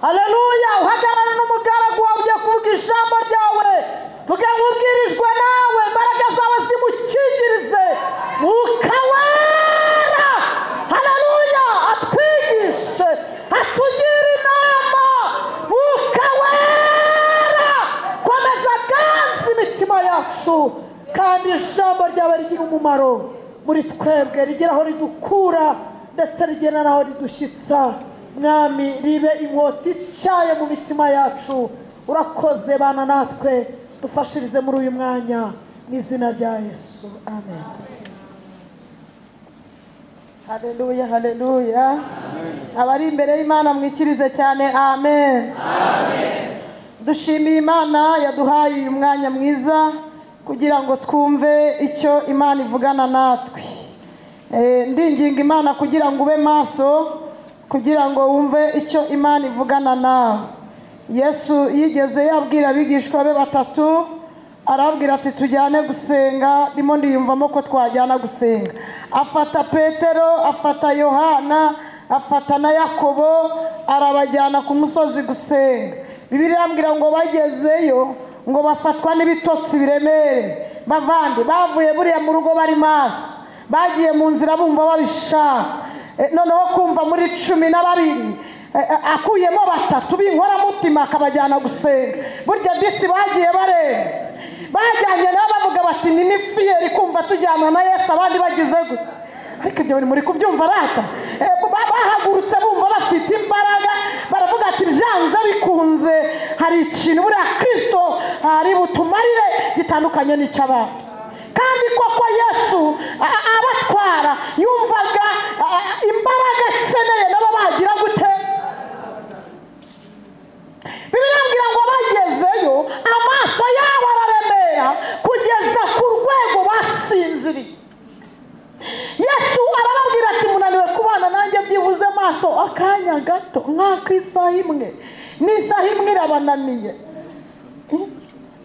Haleluya, uhagarare n'umugaragu wawe ugiye kuvuga ijambo ryawe, vuga ngo ubwirijwe nawe, imbaraga zawe zimukingirize, Mwuka Wera, haleluya, atwigishe, atugire inama. Mwuka Wera, komeza ganza imitima yacu, kandi ijambo ryawe rigira umumaro muri twebwe, rigera aho ridukura ndetse rigera n'aho ridushyitsa. Mwami, ribe inkota ityaye mu mitima yacu. Urakoze, bana natwe, dufashirize muri uyu mwanya mu izina rya Yesu, amen. Haleluya, haleluya. Abari imbere y'Imana mwikirize cyane, amen. Dushimiye Imana yaduhaye uyu mwanya mwiza kugira ngo twumve icyo Imana ivugana natwe. Ndinginga Imana kugira ngo ube maso, kugira ngo wumve icyo Imana ivugana nawe. Yesu yigeze yabwira abigishwa be batatu, arabwira ati tujyane gusenga, ndimo ndiyumvamo ko twajyana gusenga. Afata Petero, afata Yohana, afata na Yakobo, arabajyana ku musozi gusenga. Bibiliya irambwira ngo bagezeyo ngo bafatwa n'ibitotsi biremere. Bavandi bavuye buriya mu rugo bari maso, bagiye mu nzira bumva babishaka. Noneho kumva muri 12 akuyemo batatu b'inkoramutima akabajyana gusenga. Burya disi bagiye bareba, bajyanye nabo bavuga bati ni fiyeri kumva tujyana na Yesu, abandi bagize gute. Ariko ibyo muri kubyumva rata. Bahagurutse bumva bafite imbaraga, baravuga ati byanze bikunze hari ikintu buriya Kristo ari butumarire gitandukanye n'icy'abandi. Kandi koko Yesu abatwara yumvaga imbaraga akeneye nabo bagira gute. Bibiliya irambwira ngo bagezeyo amaso yabo araremera kugeza ku rwego basinziriye. Yesu arababwira ati munaniwe kubana nanjye byibuze maso akanya gato nk'ak'isaha imwe, n'isaha imwe irabananiye.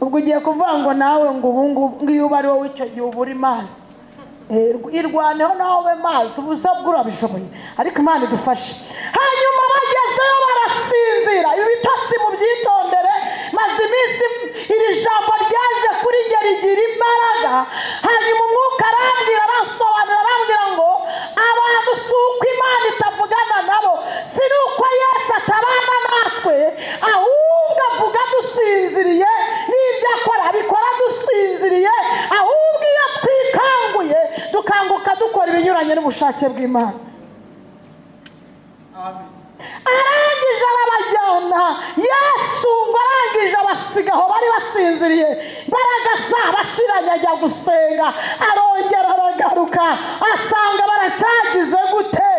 Ubwo ugiye kuvuga ngo nawe ngo ubu ngubu iyo uba ari wowe icyo gihe uba uri maso, irwaneho nawe ube maso, ubusa bwo urabishoboye, ariko Imana idufashe. Hanyuma bagezeyo barasinzira. Ibitotsi mubyitondere, maze iminsi iri jambo ryaje kuri njye rigira imbaraga. Hanyuma Umwuka arambwira, aransobanurira, arambwira ngo abantu si uko Imana itavugana nabo, si n'uko Yesu atabana natwe, ahubwo avuga dusinziriye, n'ibyo akora abikora dusinziriye, ahubwo iyo twikanguye dukanguka dukora ibinyuranye n'ubushake bw'Imana. Arangije arabajyana, Yesu ngo arangije abasiga aho bari basinziriye, imbaraga zabashiranye ajya gusenga, arongera aragaruka asanga baracyagize gute,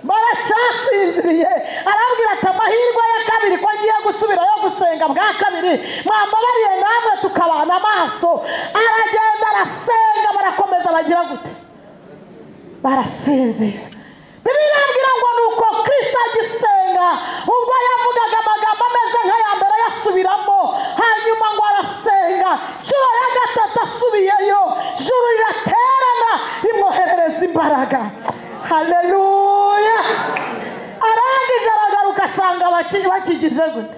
baracyasinziriye. Arabwira ati amahirwe ya kabiri ko ngiye gusubirayo gusenga bwa kabiri, mwambabariye namwe tukabana amaso. Aragenda arasenga, barakomeza bagira gute, barasinzira. Bibiliya irambwira ngo nuko Kristo agisenga, ubwo yavugaga amagambo ameze nk'aya mbere yasubiramo, hanyuma ngo arasenga inshuro ya gatatu asubiyeyo, ijuru riraterana rimwoherereza imbaraga. Haleluya. Arangije aragaruka asanga bakigize gute,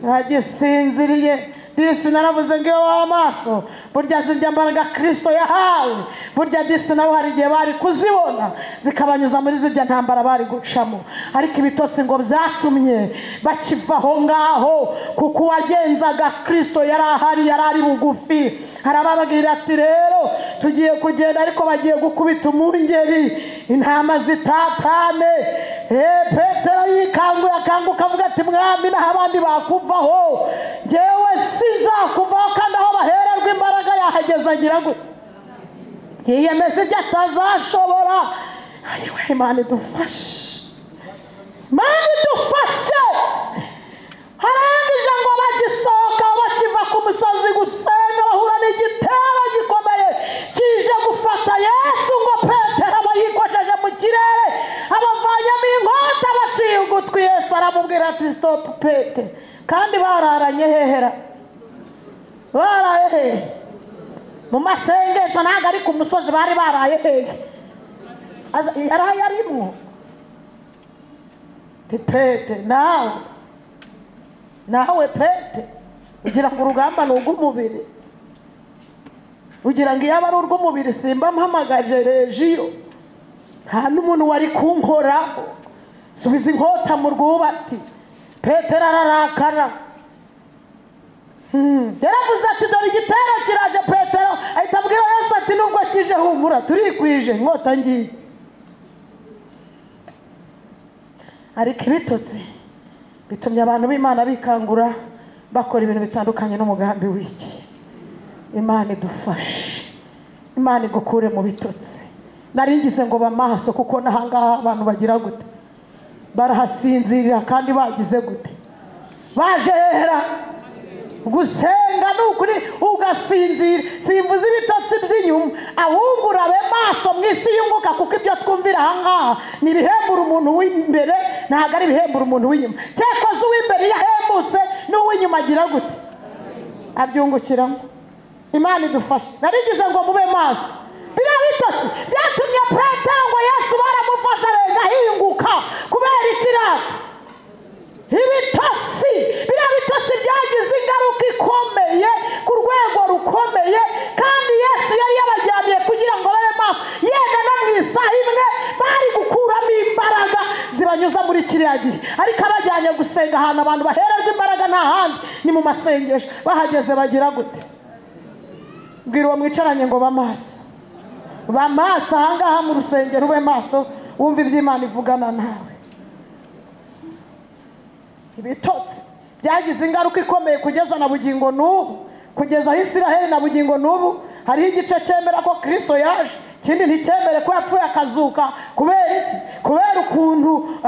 bagisinziriye. Disi naravuze ngo iyo w'amaso burya zirya mbaraga Kristo yahawe, burya disi nabo hari igihe bari kuzibona zikabanyuza muri zirya ntambara bari gucamo. Ariko ibitotsi ngo byatumye bakiva aho ngaho, kuko uwagenzaga Kristo yari ahari, yari ari bugufi. Arababwira ati rero tugiye kugenda, ariko bagiye gukubita umungeri intama zitatane. Petero yikanguye akanguka avuga ati mwami, naho abandi bakuvaho njyewe sinzakuvaho, kandi aho bahererwa imbaraga yahageze agira ngo yiyemeza ibyo atazashobora. Ayiwe, Imana idufashe, Imana idufashe. Harangije ngo bagisohoka bakiva ku musozi gusenga, bahura n'igitero gikomeye kije gufata Yesu. Ngo Petero aba yikosheje mu kirere, abavanyemo inkota, baciye ugutwi. Yesu aramubwira ati stop Pete. Kandi bararanye hehera, baraye hehe mu masengesho, ntabwo ari ku musozi, bari baraye hehe, yaraye arimwo. Pete nawe nawe pete ugira ngo urugamba ni urw'umubiri, ugira ngo iyo aba ari urw'umubiri simba mpamagaje rejiyo, nta n'umuntu wari kunkoraho. Subiza inkota mu rwubati. Petero ararakara. Yaravuze ati dore igitero kiraje. Petero ahita abwira Yesu ati nubwo kije humura turikwije inkota ngiye. Ariko ibitotsi bitumye abantu b'Imana bikangura bakora ibintu bitandukanye n'umugambi w'iki. Imana idufashe, Imana igukure mu bitotsi. Naringize ngo bamaso kuko nahangaha abantu bagira gute, barahasinzirira kandi bagize gute, bajehera gusenga nukuri ugasinzira. Simvuze ibitotsi by'inyuma, ahubwo urabe maso mu isi y'umwuka, kuko ibyo twumvira ahangaha ni ibihembura umuntu w'imbere, ntabwo ari ibihembura umuntu w'inyuma. Cyakoze uw'imbere iyo ahembutse n'uw'inyuma agira gute, abyungukiramo. Imana idufashe. Narigize ngo mube maso. Biriya bitotsi byatumye Petero ngo Yesu baramufasha arenga ahinguka kubera ikirato. Ibitotsi, biriya bitotsi byagize ingaruka ikomeye ku rwego rukomeye, kandi Yesu yari yabajyaniye kugira ngo babe maso. Yenda no mu isaha imwe bari gukuramo imbaraga zibanyuza muri kiriya gihe, ariko abajyanye gusenga ahantu abantu bahererwa imbaraga nta handi ni mu masengesho. Bahageze bagira gute? Mbwira uwo mwicaranye ngo bamaso, bamaso ahangaha mu rusengero, ube maso wumva iby'Imana ivugana nawe. Ibitotsi byagize ingaruka ikomeye kugeza na bugingo n'ubu, kugeza aho Isiraheli na bugingo n'ubu hariho igice cyemera ko Kristo yaje, ikindi nticyemere ko yapfuye akazuka. Kubera iki? Kubera ukuntu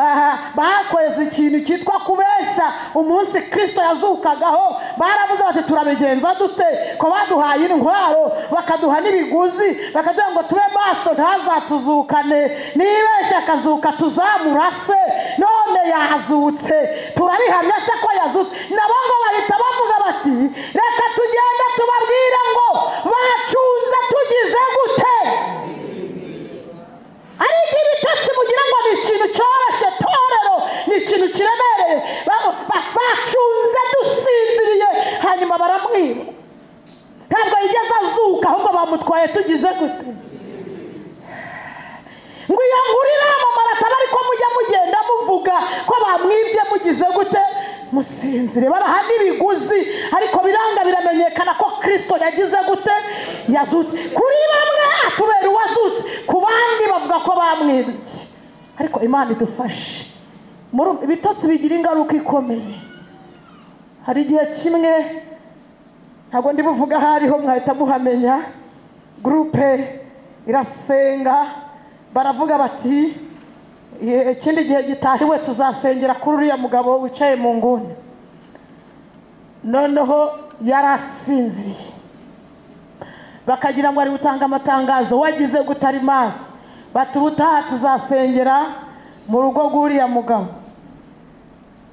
bakoze ikintu cyitwa kubeshya. Umunsi Kristo yazukagaho baravuze bati turabigenza dute ko baduhaye intwaro bakaduha n'ibiguzi, bakaduha ngo tube maso ntazatuzukane, nibeshya akazuka tuzamurase, none yazutse turabihamya se ko yazutse. Nabo ngo bahita bavuga bati reka tugende tubabwire ngo bacunze tugize gute. Ariko ibitotsi mugira ngo ni ikintu cyoroshye, torero ni ikintu kiremereye. Bacunze dusinziriye, hanyuma baramwiba. Ntabwo yigeze azuka, ahubwo bamutwaye tugize gute. Ngo iyo nkuru iramamara ataba ariko mujya mugenda muvuga ko bamwibye mugize gute, musinzire. Babaha n'ibiguzi, ariko biranga biramenyekana ko Kristo yagize gute, yazutse. Kuri bamwe atubera uwazutse, ku bandi bavuga ko bamwibye. Ariko Imana idufashe. Ibitotsi bigira ingaruka ikomeye. Hari igihe kimwe ntabwo ndi buvuga hariho mwahita muhamenya, groupe irasenga baravuga bati ikindi gihe gitahiwe tuzasengera kuri uriya mugabo wicaye mu nguni. Noneho yarasinziye, bakagira ngo ari gutanga amatangazo, wagize gutari maso, bati ubutaha tuzasengera mu rugo rw'uriya mugabo.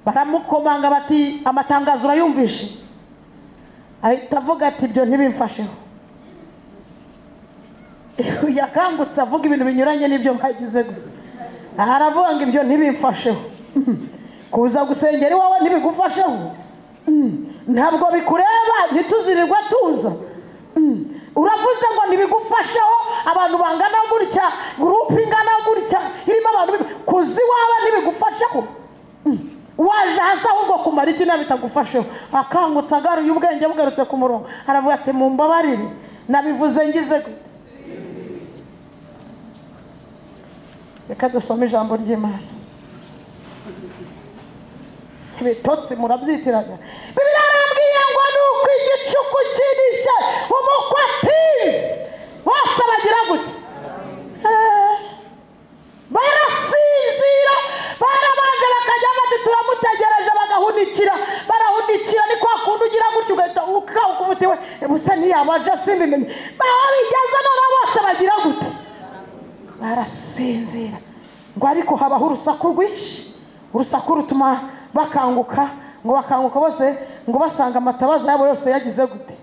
Baramukomanga bati amatangazo urayumvishe? Ahita avuga ati ibyo ntibimfasheho. Yakangutse avuga ibintu binyuranye n'ibyo bagize. Aravuga ngo ibyo ntibimfasheho. Kuza gusengera iwawe ntibigufasheho, ntabwo bikureba, ntituzirirwa tuza. Uravuze ngo ntibigufasheho, abantu bangana gutya, groupe ingana gutya irimo abantu, kuza iwawe ntibigufasheho. Waje hasi ahubwo kumara iki nabitagufasheho. Akangutse agaruye ubwenge bugarutse ku murongo, aravuga ati mumbabarire nabivuze ngize gute. Reka dusome ijambo ry'Imana. Ibitotsi murabyitiranya. Bibiliya irambwiye ngo nuko igicuku kinishe umukwe atinze, bose bagira gute? Barasinzira, barabanje bakajya bati turamutegereje, bagahunikira, barahunikira. Ni kwa kundi ugira gutyo ugahita ukavuga we busa ntiyabaje simbimenye. Baho bigeze noneho bose bagira gute? Barasinzira. Ngo ariko habaho urusaku rwinshi, urusaku rutuma bakanguka. Ngo bakanguka bose ngo basanga amatabaza yabo yose yagize gute,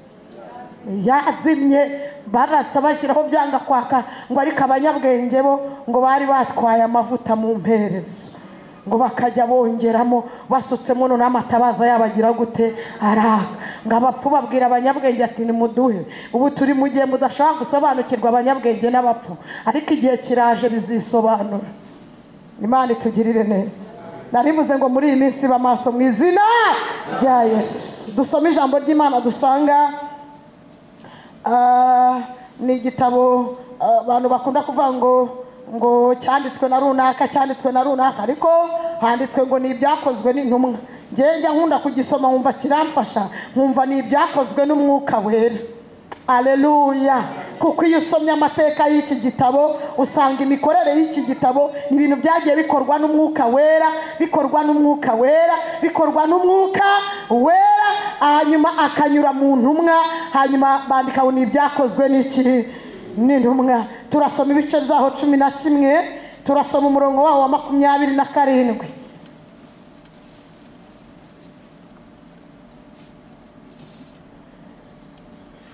yazimye. Baratsa bashyiraho byanga kwaka. Ngo ariko abanyabwenge bo ngo bari batwaye amavuta mu mperezo. Ngo bakajya bongeramo basutsemo none amatabaza yabagira gute araka. Ngo abapfu babwira abanyabwenge ati nimuduhe, ubu turi mu gihe mudashobora gusobanukirwa abanyabwenge n'abapfu, ariko igihe kiraje bizisobanura. Imana itugirire neza. Narivuze ngo muri iyi minsi b'amaso mu izina rya Yesu. Dusome ijambo ry'Imana dusanga ni igitabo abantu bakunda kuvuga ngo cyanditswe na runaka, cyanditswe na runaka, ariko handitswe ngo ni ibyakozwe n'intumwa. Njye nkunda kugisoma nkumva kiramfasha, nkumva ni ibyakozwe n'Umwuka Wera. Aleluya. Kuko iyo usomye amateka y'iki gitabo usanga imikorere y'iki gitabo ni ibintu byagiye bikorwa n'Umwuka Wera, bikorwa n'Umwuka Wera, bikorwa n'Umwuka Wera, hanyuma akanyura mu ntumwa, hanyuma bandika ngo ni ibyakozwe n'iki n'intumwa. Turasoma ibice byaho 11, turasoma umurongo wawo wa 27.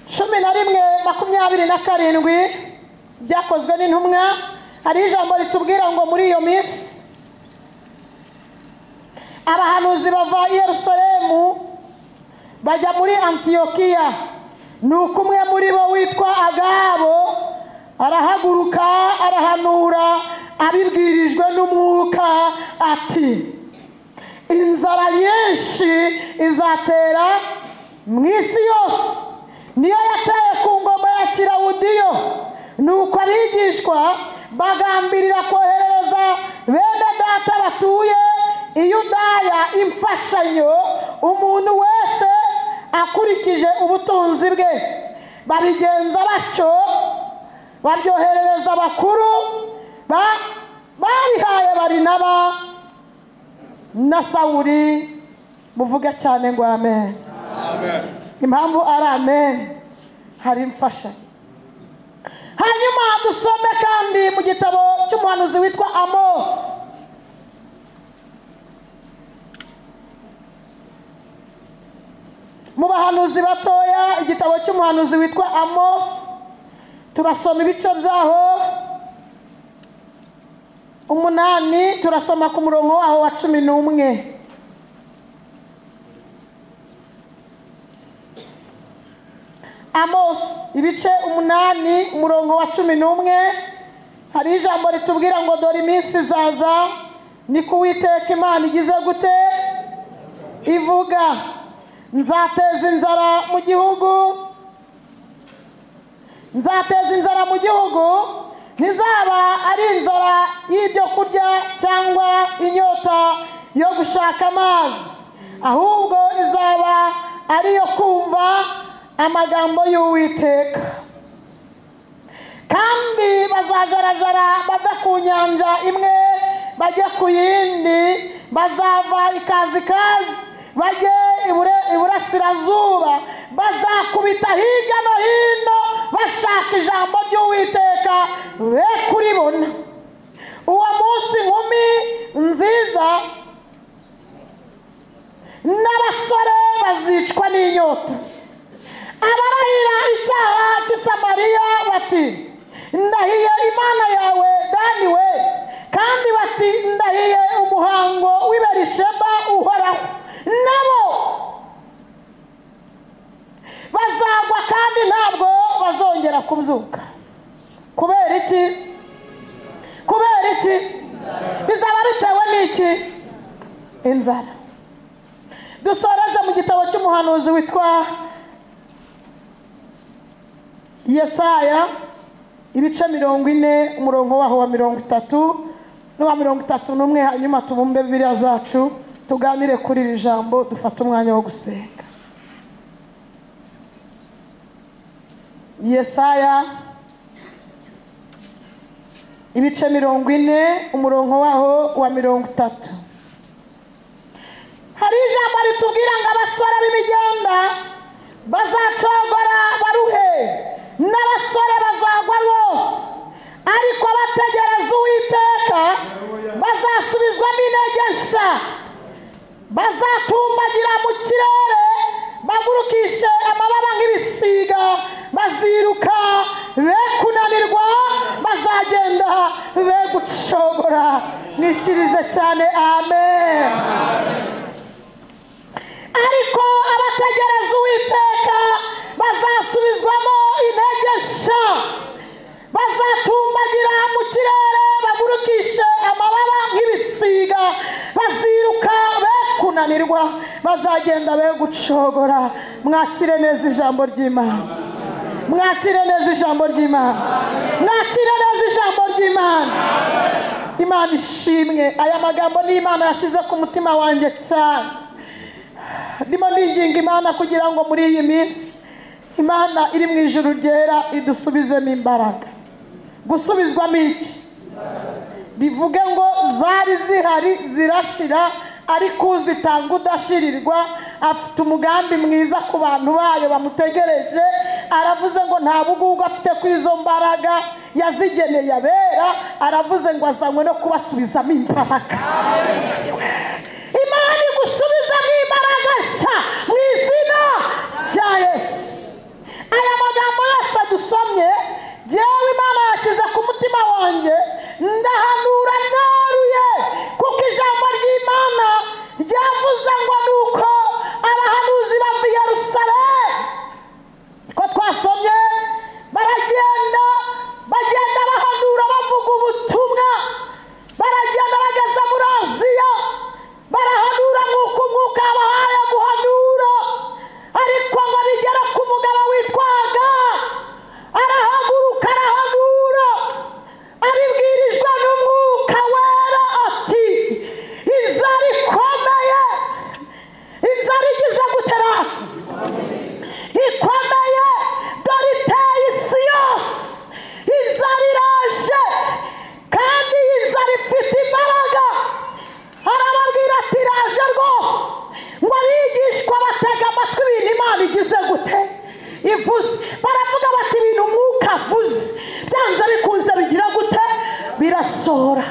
11:27 byakozwe n'intumwa. Hari ijambo ritubwira ngo muri iyo minsi abahanuzi bava i Yerusalemu bajya muri Antiyokiya. Nuko umwe muri bo witwa Agabo arahaguruka arahanura abibwirijwe n'Umwuka ati inzara nyinshi izatera mu isi yose, niyo yateye ku ngoma ya Kilawudiyo. Nuko abigishwa bagambirira koherereza bene data batuye i Yudaya imfashanyo, umuntu wese akurikije ubutunzi bwe. Babigenza batyo, babyoherereza abakuru babihaye Barinaba na Sawuli. Muvuge cyane ngo amen. Amen. Impamvu ari amen, hari imfashanyo. Hanyuma dusome kandi mu gitabo cy'umuhanuzi witwa Amos. Mu bahanuzi batoya, igitabo cy'umuhanuzi witwa Amos, turasoma ibice byaho 8, turasoma ku murongo waho wa 11. Amos ibice 8 umurongo wa 11, hari ijambo ritubwira ngo dore iminsi izaza, ni ku Uwiteka Imana igize gute ivuga, nzateza inzara mu gihugu, nzateza inzara mu gihugu, ntizaba ari inzara y'ibyo kurya cyangwa inyota yo gushaka amazi, ahubwo izaba ari iyo kumva amagambo y'Uwiteka. Kandi bazajarajara bave ku nyanja imwe bajye ku yindi, bazava ikazikazi bajye iburasirazuba, bazakubita hirya no hino bashaka ijambo ry'Uwiteka be kuribona. Uwo munsi inkumi nziza n'abasore bazicwa n'inyota. Abarahira icyaha cy'i Samariya bati ndahiye Imana yawe Dani we, kandi bati ndahiye umuhango w'i Berisheba uhoraho, nabo bazagwa kandi ntabwo bazongera kubyuka. Kubera iki? Kubera iki? Bizaba bitewe n'iki? Inzara. Dusoreze mu gitabo cy'umuhanuzi witwa Yesaya ibice 40 umurongo waho wa 30 n'uwa 31, hanyuma tubumbe Bibiliya zacu tuganire kuri iri jambo, dufate umwanya wo gusenga. Yesaya ibice 40 umurongo waho wa 30. Hari ijambo ritubwira ngo abasore b'imigenda bazacogora baruhe, n'abasore bazagwa rwose, ariko abategereza Uwiteka bazasubizwamo intege nshya, bazatumbagira mu kirere, bagurukishe amababa nk'ibisiga, baziruka be kunanirwa, bazagenda be gucogora. Mwikirize cyane amen. Ariko abategereza Uwiteka bazasubizwamo intege nshya, bazatumbagira mu kirere bagurukishe amababa nk'ibisiga, baziruka be kunanirwa, bazagenda be gucogora. Mwakire neza ijambo ry'Imana, mwakire neza ijambo ry'Imana, mwakire neza ijambo ry'Imana. Imana ishimwe. Aya magambo ni Imana yashize ku mutima wanjye cyane. Ndimo ndinginga Imana kugira ngo muri iyi minsi Imana iri mu ijuru ryera idusubizemo imbaraga. Gusubizwamo iki? Bivuge ngo zari zihari zirashira, ariko uzitanga udashirirwa afite umugambi mwiza ku bantu bayo bamutegereje. Aravuze ngo nta bugugu afite kuri izo mbaraga yazigeneye abera, aravuze ngo azanywe no kubasubizamo imbaraga. Imana igusubizamo imbaraga nshya mu izina rya Yesu. Aya magambo yose dusomye, jyewe Imana yashyize ku mutima wanjye, ndahanura neruye, kuko ijambo ry'Imana ryavuze ngo nuko abahanuzi bava i Yerusalemu, ko twasomye, baragenda bagenda bahanura bavuga ubutumwa, baragenda bageze muri Aziya barahanura nk'uko umwuka yabahaye guhanura. Ariko ngo bigera ku mugabo witwaga, arahaguruka arahanura abibwirijwe n'umwuka wera ati inzara ikomeye, inzara igize gutera ikomeye, dore iteye isi yose, inzara iraje, kandi iyi nzara ifite imbaraga. Arababwira ati iraje rwose. Ngo abigishwa batega amatwi ibintu Imana igize gute ivuze, baravuga bati ibintu umwuka avuze byanze bikunze bigira gute birasohora.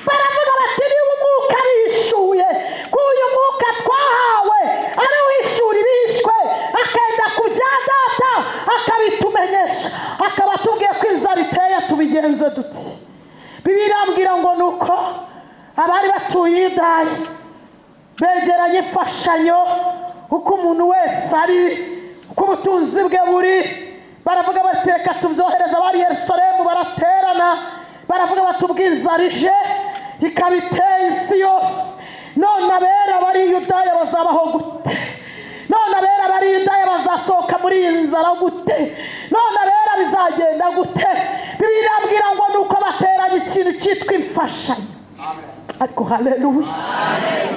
Baravuga bati niba umwuka bishuye, ko uyu mwuka twahawe ari uwishura ibishwe, akenda ku bya data akabitumenyesha, akaba atubwiye ko inzara iteye, tubigenze duti. Bibiliya irambwira ngo nuko abari batuye i Yudaya begeranye imfashanyo, uko umuntu wese ari, uko ubutunzi bwe buri, baravuga bati reka tubyohereza abari Yerusalemu. Baraterana baravuga bati ubwo inzara ije ikaba iteye isi yose, none abera bari i Yudaya bazabaho gute? None abera bari i Yudaya bazasohoka muri iyi nzara gute? None abera bizagenda gute? Bibiliya irambwira ngo nuko bateranye ikintu cyitwa imfashanyo. Ariko haleluya,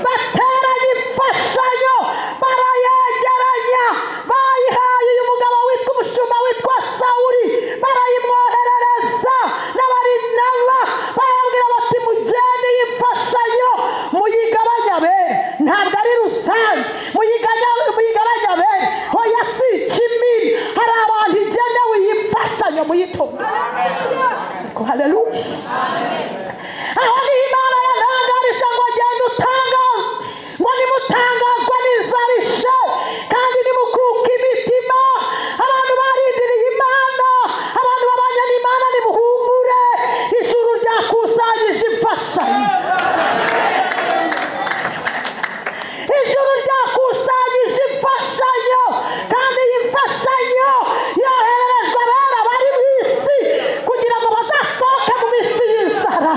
bateranye imfashanyo barayegeranya, bayihaye uyu mugabo witwa umushumba witwa Sawuli, barayimwoherereza n'Abarinaba, barababwira bati mugende iyi mfashanyo muyigabanye abere, ntabwo ari rusange, muyigabanye abere, hoya si ikimiri, hari abantu igenewe iyi mfashanyo, muyitondere. Ariko haleluya, aho ni Imana yantangarije ngo genda utangaze, ngo nimutangazwa n'inzara ishe, kandi nimukuka imitima. Abantu barindiriye Imana, abantu babanye n'Imana, nimuhumure, ijuru ryakusanyije imfashanyo, ijuru ryakusanyije imfashanyo, kandi iyi mfashanyo yohererejwe abera bari mu isi kugira ngo bazasohoke mu minsi y'inzara.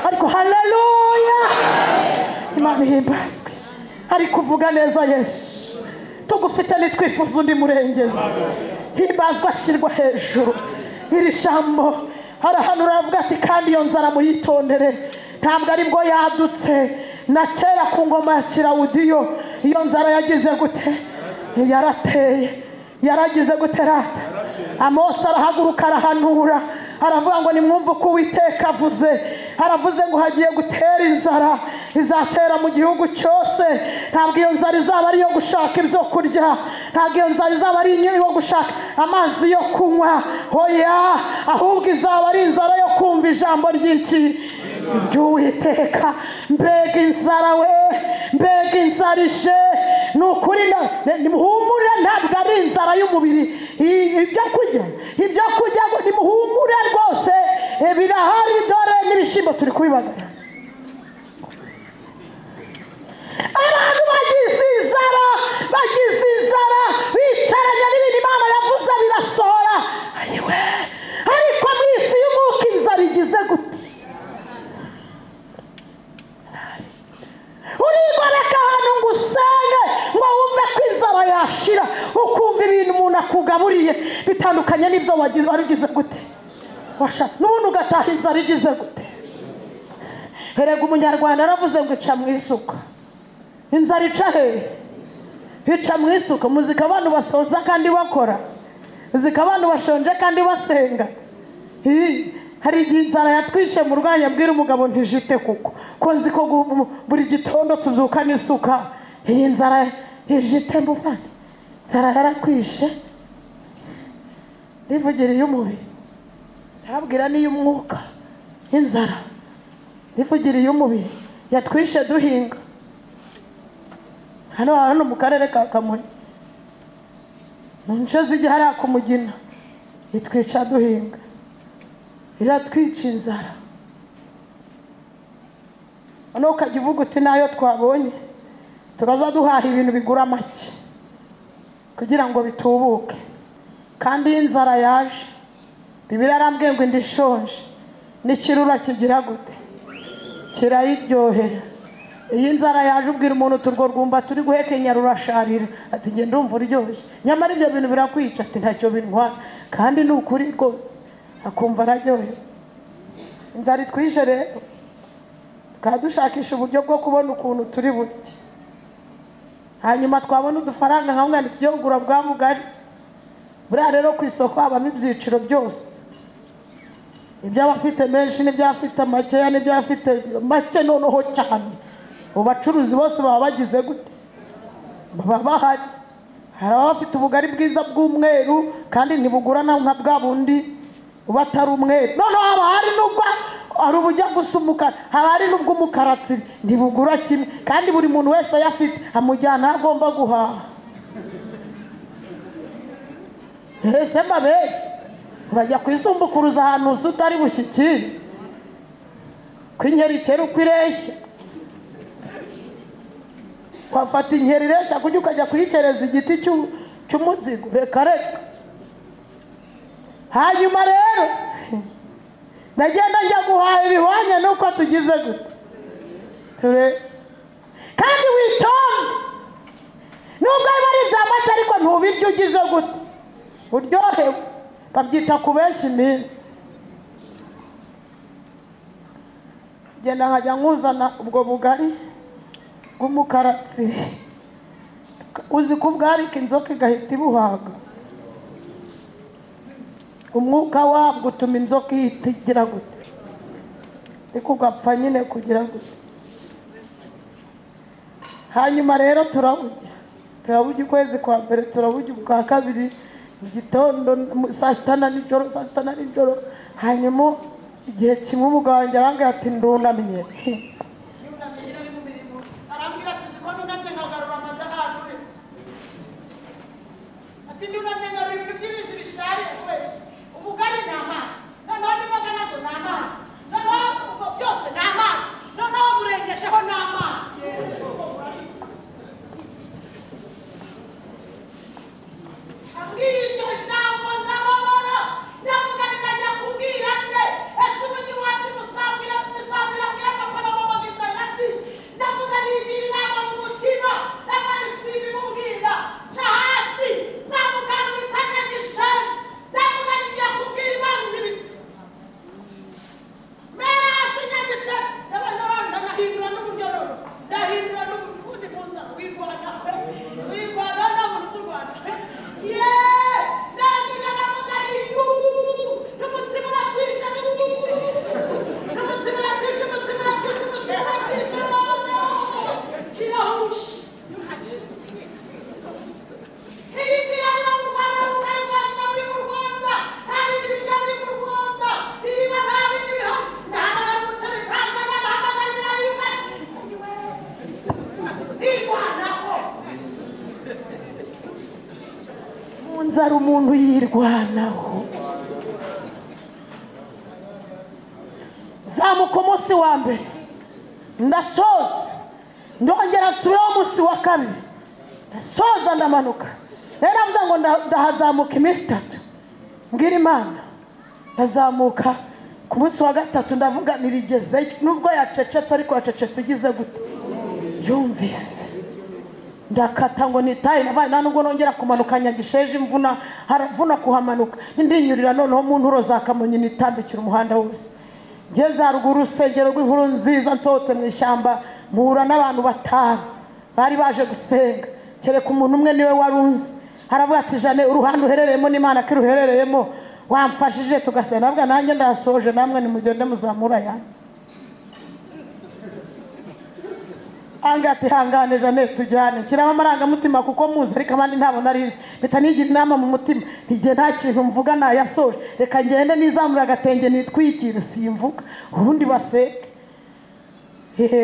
Ariko haleluya, Imana ihimbazwe. Ari kuvuga neza Yesu, tugufite nitwifuza undi murengezi. Himbazwa ashyirwa hejuru. Iri jambo arahanura aravuga ati kandi iyo nzara muyitondere, ntabwo aribwo yadutse, na kera ku ngoma ya Kirawudiyo iyo nzara yagize gute? Yarateye. Yaragize gute rata? Amosi arahaguruka arahanura, aravuga ngo nimwumve uko Uwiteka avuze. Aravuze ngo hagiye gutera inzara, izatera mu gihugu cyose. Ntabwo iyo nzara izaba ari iyo gushaka ibyo kurya, ntabwo iyo nzara izaba ari iyo gushaka amazi yo kunywa, hoya, ahubwo izaba ari inzara yo kumva ijambo ry'iki ry'Uwiteka. Mbega inzara we, mbega inzara ije! Ni ukuri nimuhumure, ntabwo ari inzara y'umubiri, ibyo kurya nimuhumure rwose. Birahari dore n'ibishyimbo turi kubibagara. Abantu bagize inzara, bagize inzara, bicaranye n'ibintu Imana yavuze birasohora. Ayiwe, ariko mu isi y'umwuka inzara igize gute? Urigoreka ahantu ngo usenge ngo wumve ko inzara yashira, ukumva ibintu umuntu akugaburiye bitandukanye n'ibyo wari ugize gute? N'ubundi ugataha inzara igize gute? Erega umunyarwanda aravuze ngo ica mu isuka. Inzara ica hehe? Ica mu isuka. Muzika abantu basonza kandi bakora, muzika abantu bashonje kandi basenga. Hari igihe inzara yatwishe mu rwanya, abwira umugabo ntijite kuko ko nzi ko buri gitondo tuzuka n'isuka. Iyi nzara ijite muvandi, inzara yarakwishe. Rivugira iy'umubiri, ntabwira n'iy'umwuka. Inzara rivugira iy'umubiri yatwishe duhinga hano hano mu karere ka Kamonyi, mu nce z'igihara ku Mugina, itwica duhinga, iratwica inzara. Hano ukajya uvuga uti nayo twabonye turaza duhaha ibintu bigura make kugira ngo bitubuke. Kandi iyo inzara yaje, Bibiliya yarambwiye ngo inda ishonje n'ikirura kigira gute? Kirayiryohera. Iyo inzara yaje ubwira umuntu turwo rwumba turi guhekenya rurasharira, ati njye ndumva uryoshye, nyamara ibyo bintu birakwica, ati ntacyo bintwara. Kandi ni ukuri rwose, akumva araryohewe. Inzara itwishe rero, tukaba dushakisha uburyo bwo kubona ukuntu turi burye. Hanyuma twabona udufaranga nka mwana tujye kugura bwa bugari. Buriya rero ku isoko habamo ibyiciro byose, iby'abafite menshi n'iby'abafite makeya n'iby'abafite make noneho cyane. Ubu bacuruzi bose baba bagize gute? Baba bahari. Hari abafite ubugari bwiza bw'umweru kandi ntibugura nka bwa bundi uba atari umweru. Noneho haba hari n'ubwo ari ubujya gusa umukara, haba hari n'ubw'umukaratsiri, ntibugura kimwe. Kandi buri muntu wese ayafite amujyana aho agomba guhaha. Ese mbabeshye, urajya kwisumbukuruza ahantu uzi utari bushyikire, ko inkeri ikera uko ireshya. Wafata inkeri ireshya kujya ukajya kuyikereza igiti cy'umuzigo, reka reka. Hanyuma rero ndagenda njya guhaha ibihwanye n'uko tugize gute ture. Kandi witonde, nubwo biba ari ibya make ariko ntubirye ugize gute uryohewe. Babyita kubeshya iminsi. Genda nkajya nkuzana ubwo bugari bw'umukaratsi, uzi ko ubwarika inzoka igahita ibuhaga. Umwuka wabwo utuma inzoka ihita igira gute? Ariko ugapfa nyine kugira gute. Hanyuma rero turaburya, turaburya ukwezi kwa mbere, turaburya ukwa kabiri, mu gitondo saa sita na nijoro, saa sita na nijoro. Hanyuma igihe kimwe umugabo wanjye arambwira ati ndunamye. Arambwira ati siko ndunamye nkagarura amadahari. Ati ndunamye ngarura ibintu by'ibizi bisharira kubera iki? Ubugari ni amazi, noneho n'imboga nazo ni amazi, noneho byose ni amazi, noneho burengejeho ni amazi. Ambwiye iryo jambo ndababara, ndavuga nti najya kubwira nde? Ese umujyi wacu musambira musambira mbwira papa na mama ngo inzara iratwishe. Ndavuga nigira inama mu mutima, ndavuga nti simbimubwira, nca hasi nzamuka ahantu bita Nyagishaje. Ndavuga nti ngiye kubwira Imana ibi mera hasi Nyagishaje. Ndabaza abantu ndahindura n'uburyo noneho, ndahindura n'ubundi munzara wirwanaho, wirwanaho nta muntu ukurwanaho. Yeee, ndagenda ndavuga nti yuuu, n'umutsima uratwishe, n'umutsima uratwishe, umutsima uratwishe, umutsima uratwishe, mama kirahushe. Iyi mirarira mu Rwanda, ubugari bwa nyina buri mu Rwanda, nta bindi biryo biri mu Rwanda, niba nta bindi bihari, ndahamagara umuceri Tanzania, ndahamagara ibirayi Uganda. Ayiwe, nirwanaho. Mu nzara umuntu yirwanaho. Zamuka umunsi wa mbere ndasoza, ndongera nsubiraho umunsi wa kabiri ndasoza ndamanuka. Rero navuze ngo ndahazamuka iminsi 3, mbwira Imana. Ndazamuka ku munsi wa 3 ndavuga nirigezeyo, nubwo yacecetse ariko yacecetse igize gute, yumvise. Ndakata ngo nitaye, nabaye nta nubwo nongera kumanuka nyagisheje imvuna, haravuna kuhamanuka. Ndinyurira noneho mu nturo za Kamonyi nitambikira umuhanda wose. Ngeze haruguru urusengero rw'inkuru nziza, nsohotse mu ishyamba mpura n'abantu 5 bari baje gusenga, kereka umuntu umwe niwe warunze. Aravuga ati Jane, uruhande uherereyemo n'Imana ko iruherereyemo, wamfashije tugasenga. Ndavuga nanjye ndasoje, namwe nimugende muzamura yanyu. Anga ati hangane Jane tujyane. Nshyiramo amarangamutima kuko muzi, ariko abandi ntabwo narizi. Mpita nigira inama mu mutima, ntigihe nta kintu mvuga nayasoje, reka ngende nizamura agatenge nitwikire simvuga, ubundi baseke.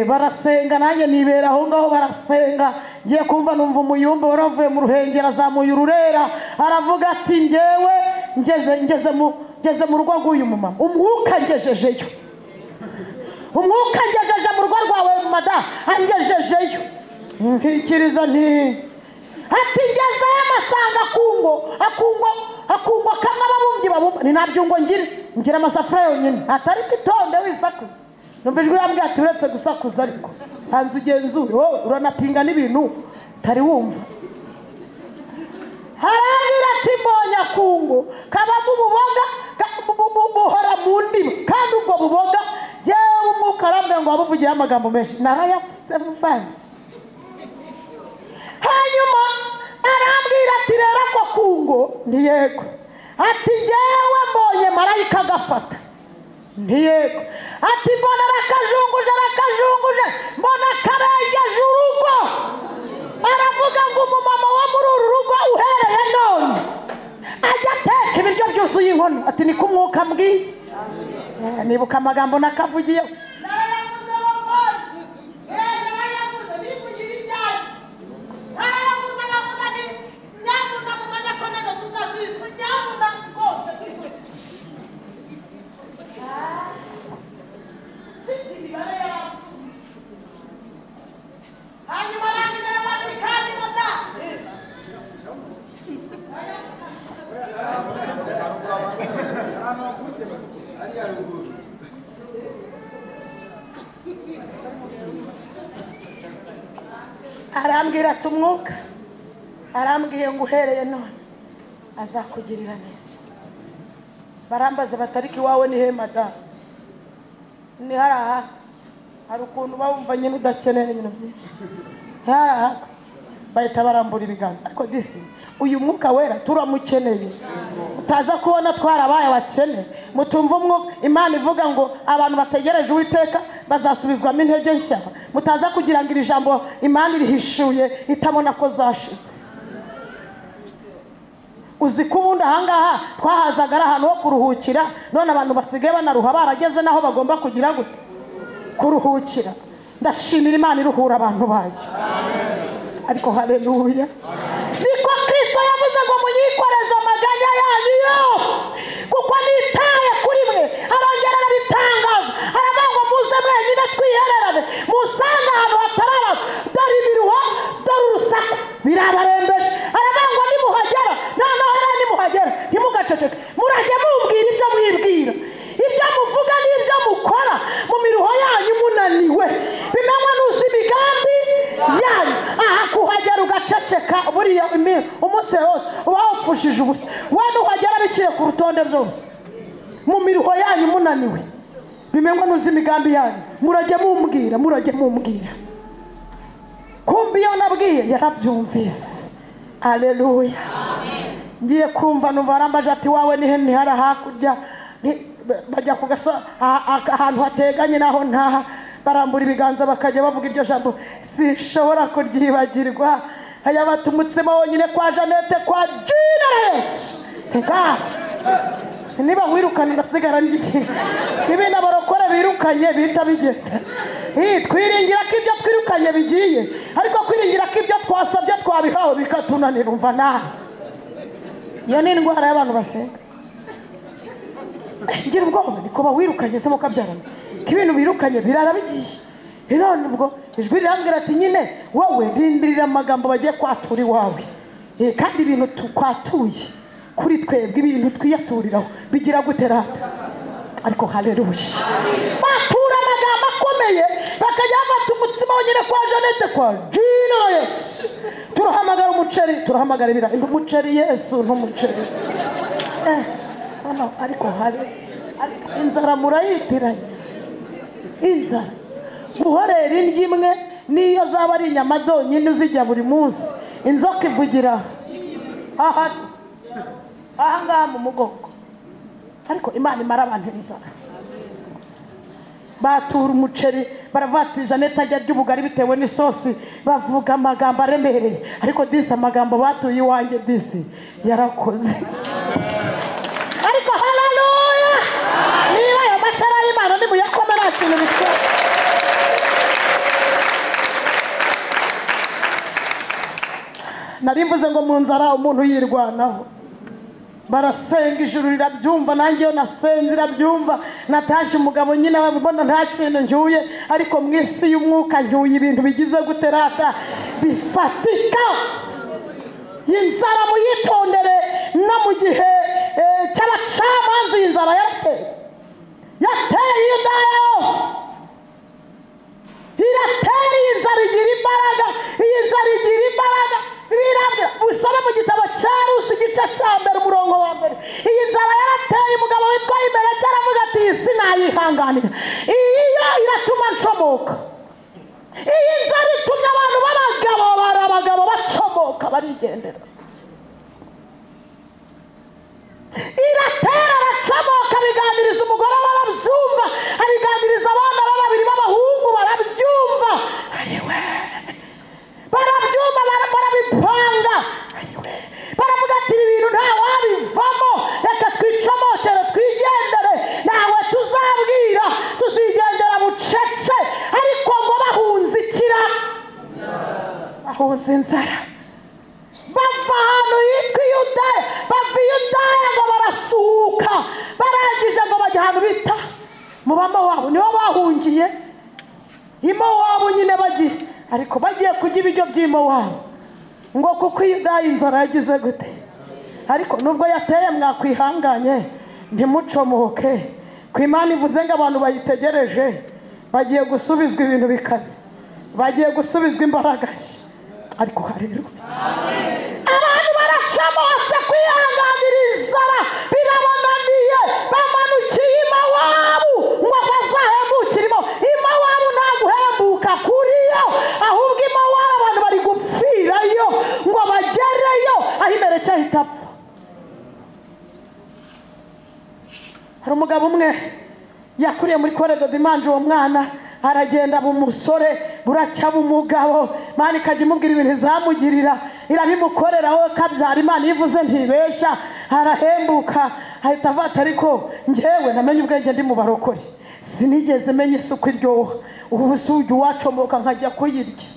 Barasenga nanjye nibera aho ngaho barasenga. Ngiye kumva numva umuyumba waravuye mu Ruhengeri azamuye ururera, aravuga ati njyewe ngeze mu rugo rw'uyu mumama, umwuka ngejejeyo, umwuka ngejeje mu rugo rwawe mada, angejejeyo. Nkikiriza nti ati ngezeyo amasanga akungo kamwe ababumbyi babumba, ni ntabyungo ngira amasafuriya yonyine, atari itonde wisakuza. Numva ijwi rambwira ati uretse gusakuza ariko hanze ugenzure, wowe uranapinga n'ibintu utari wumva. Harambwira ati mbonye akungo kabamo ububoga buhora mu ndimi, kandi ubwo buboga jyewe umwuka arambwira ngo wabuvugiyeho amagambo menshi, narayapfutse muvandi. Hanyuma arambwira ati rero ako kungo ni yego, ati jyewe mbonye marayika agafata, ni yego, ati mbona arakajunguje mbona karengeje urugo. Aravuga ngo umumama wo muri uru rugo uhereye none ajya ateka ibiryo byuzuye inkono, ati niko umwuka ambwiye. Nibuka amagambo nakavugiyeho, narayavuze narayavuze nivugira ibyanjye, narayavuze navuga nti nyabuna mumenye ko n'ejo tuzazirika, nyabuna rwose mfite imibare yaransubiye. Hanyuma arangije arabazi kandi mada arambwira ati umwuka arambwiye ngo uhereye none azakugirira neza. Barambaza batariki iwawe ni he mada? Ni haraha. Hari ukuntu bawumva nyine udakeneye ibintu byinshi, haraha bahita barambura ibiganza. Ariko disi uyu mwuka wera turamukeneye, utaza kubona twarabaye abakene. Mutumva umwuka Imana ivuga ngo abantu bategereje Uwiteka bazasubizwamo intege nshya, mutaza kugira ngo iri jambo Imana irihishuye itabona ko zashize. Uzi ko ubundi ahangaha twahazaga ari ahantu ho kuruhukira, none abantu basigaye banaruha barageze naho bagomba kugira gute kuruhukira. Ndashimira Imana iruhura abantu bayo. Ariko haleluya, niko Kristo yavuze ngo munyikoreze amaganya yanyu yose kuko nitaye kuri mwe. Arongera arabitangaza, aravuga ngo muze mwenyine twihererane, musange ahantu hatari abantu, dore ibiruho, dore urusaku birabarembeje. Aravuga ngo nimuhagera, noneho rero nimuhagera ntimugaceceke, murajye mumbwira ibyo mwibwira, ibyo muvuga n'ibyo mukora mu miruho yanyu munaniwe, bimenywa n'uzi imigambi yanyu. Aha kuhagera ugaceceka buriya umunsi wose uba wapfushije ubusa. We nuhagera bishyire ku rutonde byose, mu miruho yanyu munaniwe, bimenywa n'uzi imigambi yanyu, murajye mumbwira, murajye mumbwira. Kumbi iyo nabwiye yarabyumvise. Haleluya. Ngiye kumva numva arambaje ati wawe ni he? Ni hara hakurya. Bajya ku ahantu hateganye naho ntaha, barambura ibiganza bakajya bavuga iryo jambo, sinshobora kuryibagirwa. Aya batumutsemo wonyine kwa Jeannette kwa jina la Yesu. Reka niba wirukanye ndasigara ndiki, ibintu abarokore birukanye bihita bigenda. Twiringira ko ibyo twirukanye bigiye, ariko kwiringira ko ibyo twasabye twabihawe bikatunanira. Umva nawe, iyo ni indwara y'abantu basenga. Ngira ubwoba niko bawirukanye se mukabyarana. Ko ibintu birukanye birara bigiye. None ubwo ijwi rirambwira ati nyine wowe rindirira amagambo bagiye kwatura iwawe. Kandi ibintu tukwatuye kuri twebwe, ibintu twiyaturiraho bigira gute rata? Ariko haleluya, batura amagambo akomeye, bakajya bafata umutsima wonyine kwa Jeannette kwa jina la Yesu. Turahamagara umuceri, turahamagara ibirayi, umuceri Yesu n'umuceri. Ariko hari inzara murayitiranye. Inzara guhorera indyo imwe niyo zaba ari inyama zonyine uzijya buri munsi, inzoka ivugira aha ngaha mu mugongo. Ariko Imana imara abantu inzara. Batura umuceri, baravuga ati Jeannette ajya arya ubugari bitewe n'isosi, bavuga amagambo aremereye. Ariko disi amagambo batuye iwanjye disi yarakoze. Ariko haleluya, niba ayo mashara y'Imana nimuyakome nta kintu bitwaye. Nari mvuze ngo mu nzara umuntu yirwanaho. Barasenga ijuru rirabyumva, nanjye iyo nasenze irabyumva. Natashye umugabo nyine abona nta kintu ncyuye, ariko mu isi y'umwuka ncyuye ibintu bigize gute rata bifatika. Inzara muyitondere, no mu gihe cy'abacamanza iyi nzara yarateye, yateye Yudaya yose irateye. Iyi nzara igira imbaraga, iyi nzara igira imbaraga. Birambwira usome mu gitabo cya Rusi igice cya mbere umurongo wa mbere. Iyi nzara yarateye umugabo witwa Imeleki, aravuga ati iyi sinayihanganira, iyi yo iratuma ncomoka. Iyi nzara itumye abantu b'abagabo bari abagabo bacomoka barigendera. Iratera aracomoka, abiganiriza umugore barabyumva, abiganiriza abana be babiri b'abahungu barabyumva. Ayiwe, barabyumva, barabipanga. Baravuga ati ibi bintu nta wabivamo, reka twicomokere twigendere, ntawe tuzabwira, tuzigendera bucece. Ariko ngo bahunze ikira, bahunze inzara, bava ahantu hitwa Yudaya, bava i Yudaya ngo barasuhuka. Barangije ngo bajya ahantu bita mu Bamowabu, niho bahungiye. I Mowabu nyine bagiye, ariko bagiye kurya ibiryo by'i Mowabu, ngo kuko Yudaya inzara yagize gute. Ariko nubwo yateye mwakwihanganye ntimucomoke, ku Imana ivuze ngo abantu bayitegereje bagiye gusubizwa ibintu bikaze, bagiye gusubizwa imbaraga. Ariko haleluya, abantu baracomotse, kwihanganira inzara birabananiye, bamanukiye i Mowabu ngo bazahembukire i Mowabu. Nta guhembuka kuriyo, ahubwo i Mowabu abantu bari gupfirayo ngo bagereyo aho Imeleki ahita apfa. Hari umugabo umwe yakuriye muri Koredo Dimanje, uwo mwana aragenda aba umusore, buracya aba umugabo. Imana ikajya imubwira ibintu izamugirira, irabimukorera wowe kabyara. Imana ivuze ntibeshya, arahembuka ahita avata. Ariko njyewe namenye ubwenge ndi mu barokore, sinigeze menya isuku iryoha, ubu si ujya uwacomoka nkajya kuyirya.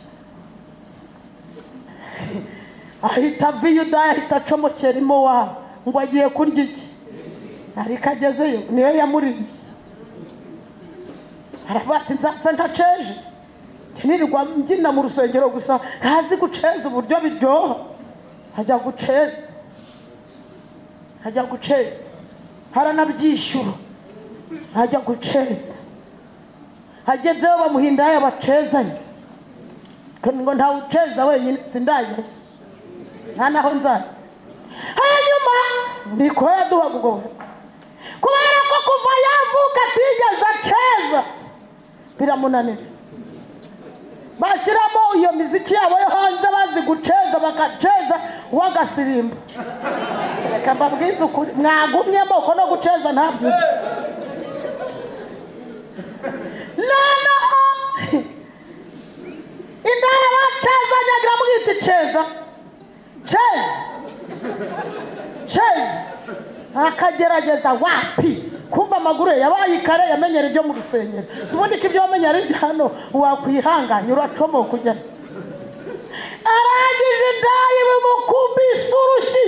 Ahita ava i Yudaya, ahita acomokera i Mowabu ngo agiye kurya iki. Ariko agezeyo niyo yamuriye, aravuga ati nzapfa ntaceje, nirirwa mbyina mu rusengero gusa, ntazi guceza uburyo biryoha. Ajya guceza, ajya guceza, haranabyishyura, ajya guceza. Agezeyo bamuhinda bacezanye, ngo ntawuceza wenyine, sindajyayo nta naho nzajya. Hanyuma niko yaduhaga ubwo, kubera ko kuva yavuka atigeze aceza biramunanira. Bashyiramo iyo miziki yabo yo hanze bazi guceza, bakaceza wagasirimba. Reka mbabwize ukuri, mwagumyemo ko no guceza ntabyo uzi. Noneho indaya bacezanye iramubwira iti ceza ceza ceza, akagerageza wapi. Kumva amaguru ye yabaye kare, yamenyera ibyo mu rusengero. Ubundi ko ibyo wamenye ari hano wakwihanganya uracomoka ujya. Arangije indaya imukumbise urushyi,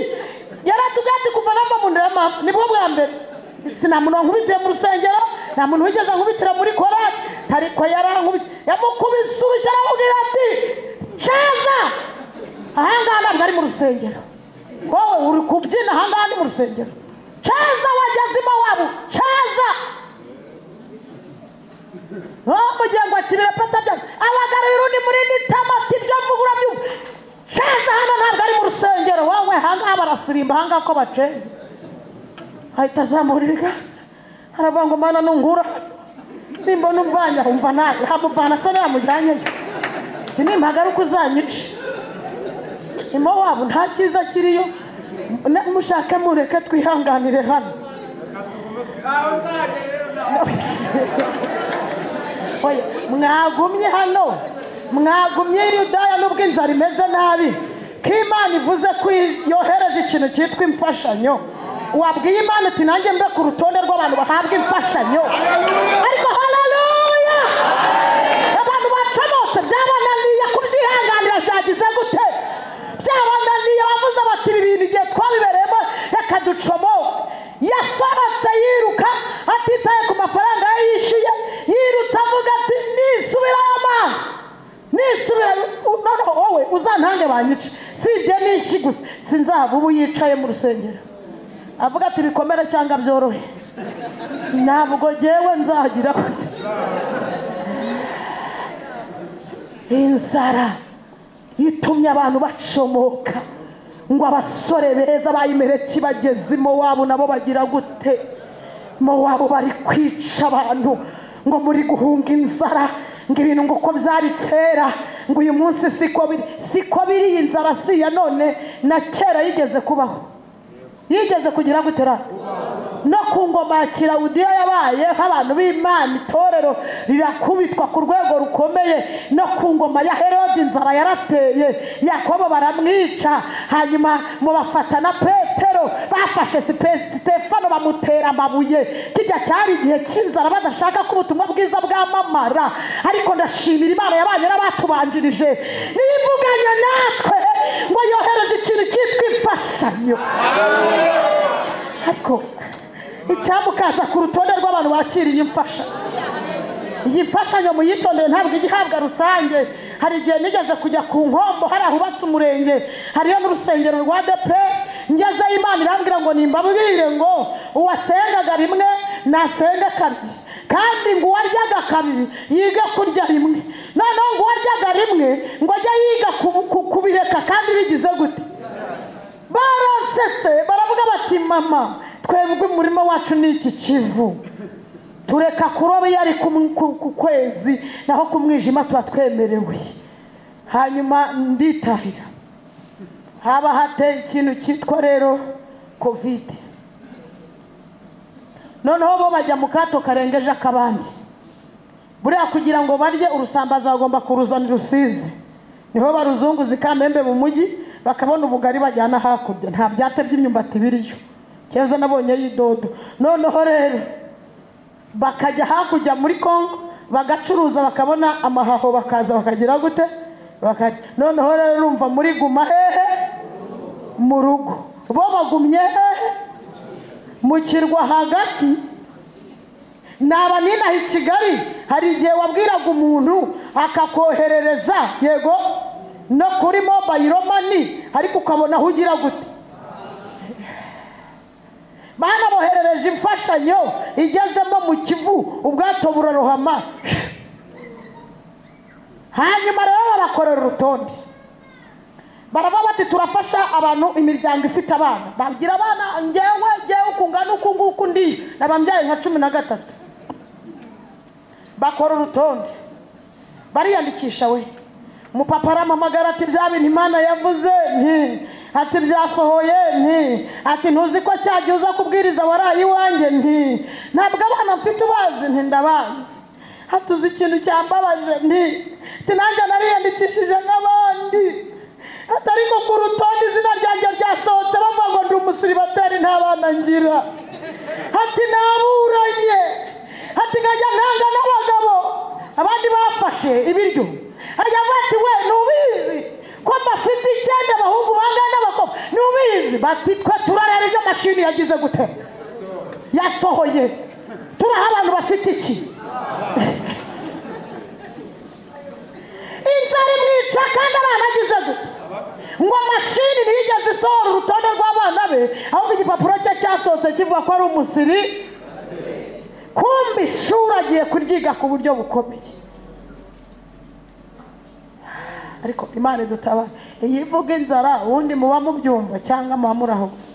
yaratubwiye ati kuva nava mu nda ya mama nibwo bwa mbere sina muntu wankubitiye mu rusengero, nta muntu wigeze ankubitira muri korali. Ariko yarankubise, yamukubise urushyi aramubwira ati ceza, ahangaha ntabwo ari mu rusengero, wowe uri kubyina ahangaha ni mu rusengero, ceza wageze iwabo, ceza. Mugihe ngo akibire pata bya abagaruye urundi muri nitama ati ibyo mvuga urabyumva, ceza hano ntabwo ari mu rusengero, wowe ahangaha barasirimba, ahangaha ko baceza. Ahita azamura ibiganza aravuga ngo Mana nungura nimbona umvanya umva nawe hamuvana asa n'ayamujyanyeyo, nimpagaruka uzanyice. Imo wabo nta cyiza kiriyo, mushake mureke twihanganire hano. Mwagumye hano, mwagumye Yudaya nubwo inzara imeze nabi, ko Imana ivuze ko yohereje ikintu cyitwa imfashanyo. Wabwiye Imana uti nanjye mbe ku rutonde rw'abantu bahabwa imfashanyo. Ariko haleluya, abantu bacomotse byabananiye kubyihanganira, byagize gute? Byabananiye, bavuze bati ibi bintu igihe twabibereyemo reka ducomoke. Yasohotse yiruka atitaye ku mafaranga ye yishyuye, yirutse avuga ati nisubirayo Mana, nisubirayo, noneho wowe uzantange banyice, sibye n'iki gusa sinzaba. Ubu yicaye mu rusengero avuga ati bikomere cyangwa byorohe, ntabwo jyewe nzagira inzara itumye abantu bacomoka. Ngo abasore beza bayimereki bageze Mowabu nabo bagira gute? Mowabu bari kwica abantu, ngo muri guhunga inzara, ngo ibintu ngo uko byari kera, ngo uyu munsi siko biri, siko biri. Inzara si ya none, na kera yigeze kubaho, yigeze kugira gutera no ku ngoma ya Kilawudiya yabaye abantu b'Imana, itorero rirakubitwa ku rwego rukomeye. No ku ngoma ya Herode inzara yarateye, Yakobo baramwica, hanyuma mu bafata na Petero, bafashe Stefano bamutera amabuye. Kijya cyari igihe cy'inzara, badashaka ko ubutumwa bwiza bwamamara. Ariko ndashimira Imana yabanye n'abatubanjirije, nivuganye natwe ngo yohereje ikintu cyitwa imfashanyo. Ariko icyamukaza ku rutonde rw'abantu bakiriye imfashanyo, iyi mfashanyo muyitondere, ntabwo igihabwa rusange. Hari igihe nigeze kujya ku Nkombo, hari ahubatse umurenge, hariyo n'urusengero rwa DP. Ngezeyo Imana irambwira ngo nimbabwire ngo uwasengaga rimwe nasenga kabiri, kandi ngo uwaryaga kabiri yiga kurya rimwe. Noneho ngo uwaryaga rimwe ngo ajye yiga kubireka, kandi bigize gute? Baransetse baravuga bati mama, twebwe umurimo wacu ni iki Kivu, tureka kuroba iyo ari ku kwezi, naho ku mwijima tuba twemerewe. Hanyuma nditahira, haba hateye ikintu cyitwa rero Covid. Noneho bo bajya mu kato karengeje akabandi, buriya kugira ngo barye urusambaza bagomba kuruzanira Rusizi, niho baruzunguza ikamembe mu mujyi bakabona ubugari bajyana hakurya, nta byate by'imyumbati biriyo, keza nabonye y'idodo. Noneho rero bakajya hakurya muri Kongo bagacuruza, bakabona amahaho, bakaza bakagira gute? Bakarya. Noneho rero urumva muri guma hehe? Mu rugo. Bo bagumye hehe? Mu kirwa hagati. Naba ninaha i Kigali, hari igihe wabwiraga umuntu akakoherereza yego no kuri mobile money, ariko ukabona aho ugira gute? Bana boherereje imfashanyo igezemo mu Kivu, ubwato burarohama. Hanyuma rero babakorera urutonde, baravuga bati turafasha abantu imiryango ifite abana, bagira abana ngewe ngewe ukungana uku nguku ndi nabambyaye nka 13. Bakora urutonde bariyandikisha. We umupapa arampamagara ati bya bintu Imana yavuze nti, ati byasohoye nti, ati ntuzi ko cyagiye uza kubwiriza waraye iwanjye nti, ntabwo abana mfite ubazi nti, ndabazi. Hatuzi ikintu cyambabaje nti, ati nanjye nariyandikishije nk'abandi, ati ariko ku rutonde izina ryanjye ryasohotse bavuga ngo ndi umusiribateri nta bana ngira, ati naburanye, ati nkajya ntanga n'abagabo abandi bafashe ibiryo. Ajya avuga ati we ntubizi ko mbafite 9 abahungu bangana n'abakobwa, ntubizi? Bati twe turareba ibyo mashini yagize gute, yasohoye, turaha abantu bafite iki. Baramwica kandi abana agize gute? Ngo mashini ntiyigeze isohora urutonde rw'abana be, ahubwo igipapuro cye cyasohotse kivuga ko ari umusiri. Kumbi ishuri agiye kuryiga ku buryo bukomeye. Ariko Imana idutabare. Iyi ivuga inzara ubundi muba mubyumva cyangwa muba muraho gusa.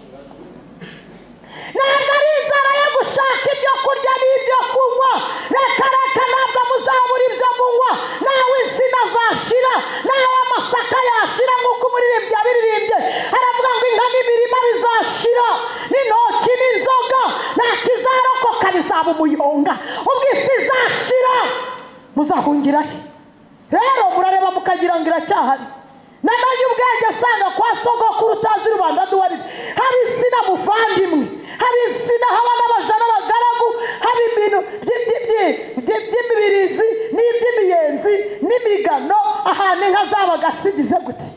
Ntabwo ari inzara yo gushaka ibyo kurya n'ibyo kunywa. Reka reka, ntabwo muzabura ibyo munywa. Nawe insina zashira, nawe amasaka yashira, nk'uko umuririmbyi yabiririmbye aravuga ngo inka n'imirima bizashira, n'intoki n'inzoga, nta kizarokoka, bizaba umuyonga. Ubwo isi izashira muzahungira he? Rero murareba mukagira ngo iracyahari. Namenye ubwenge asanga kwa sogokuru utazi rubanda duwari haba insina muvandimwe, haba insina, haba n'abaja n'abagaragu, haba ibintu by'imibirizi n'iby'imiyenzi n'imigano, ahantu inka zabaga sigize gute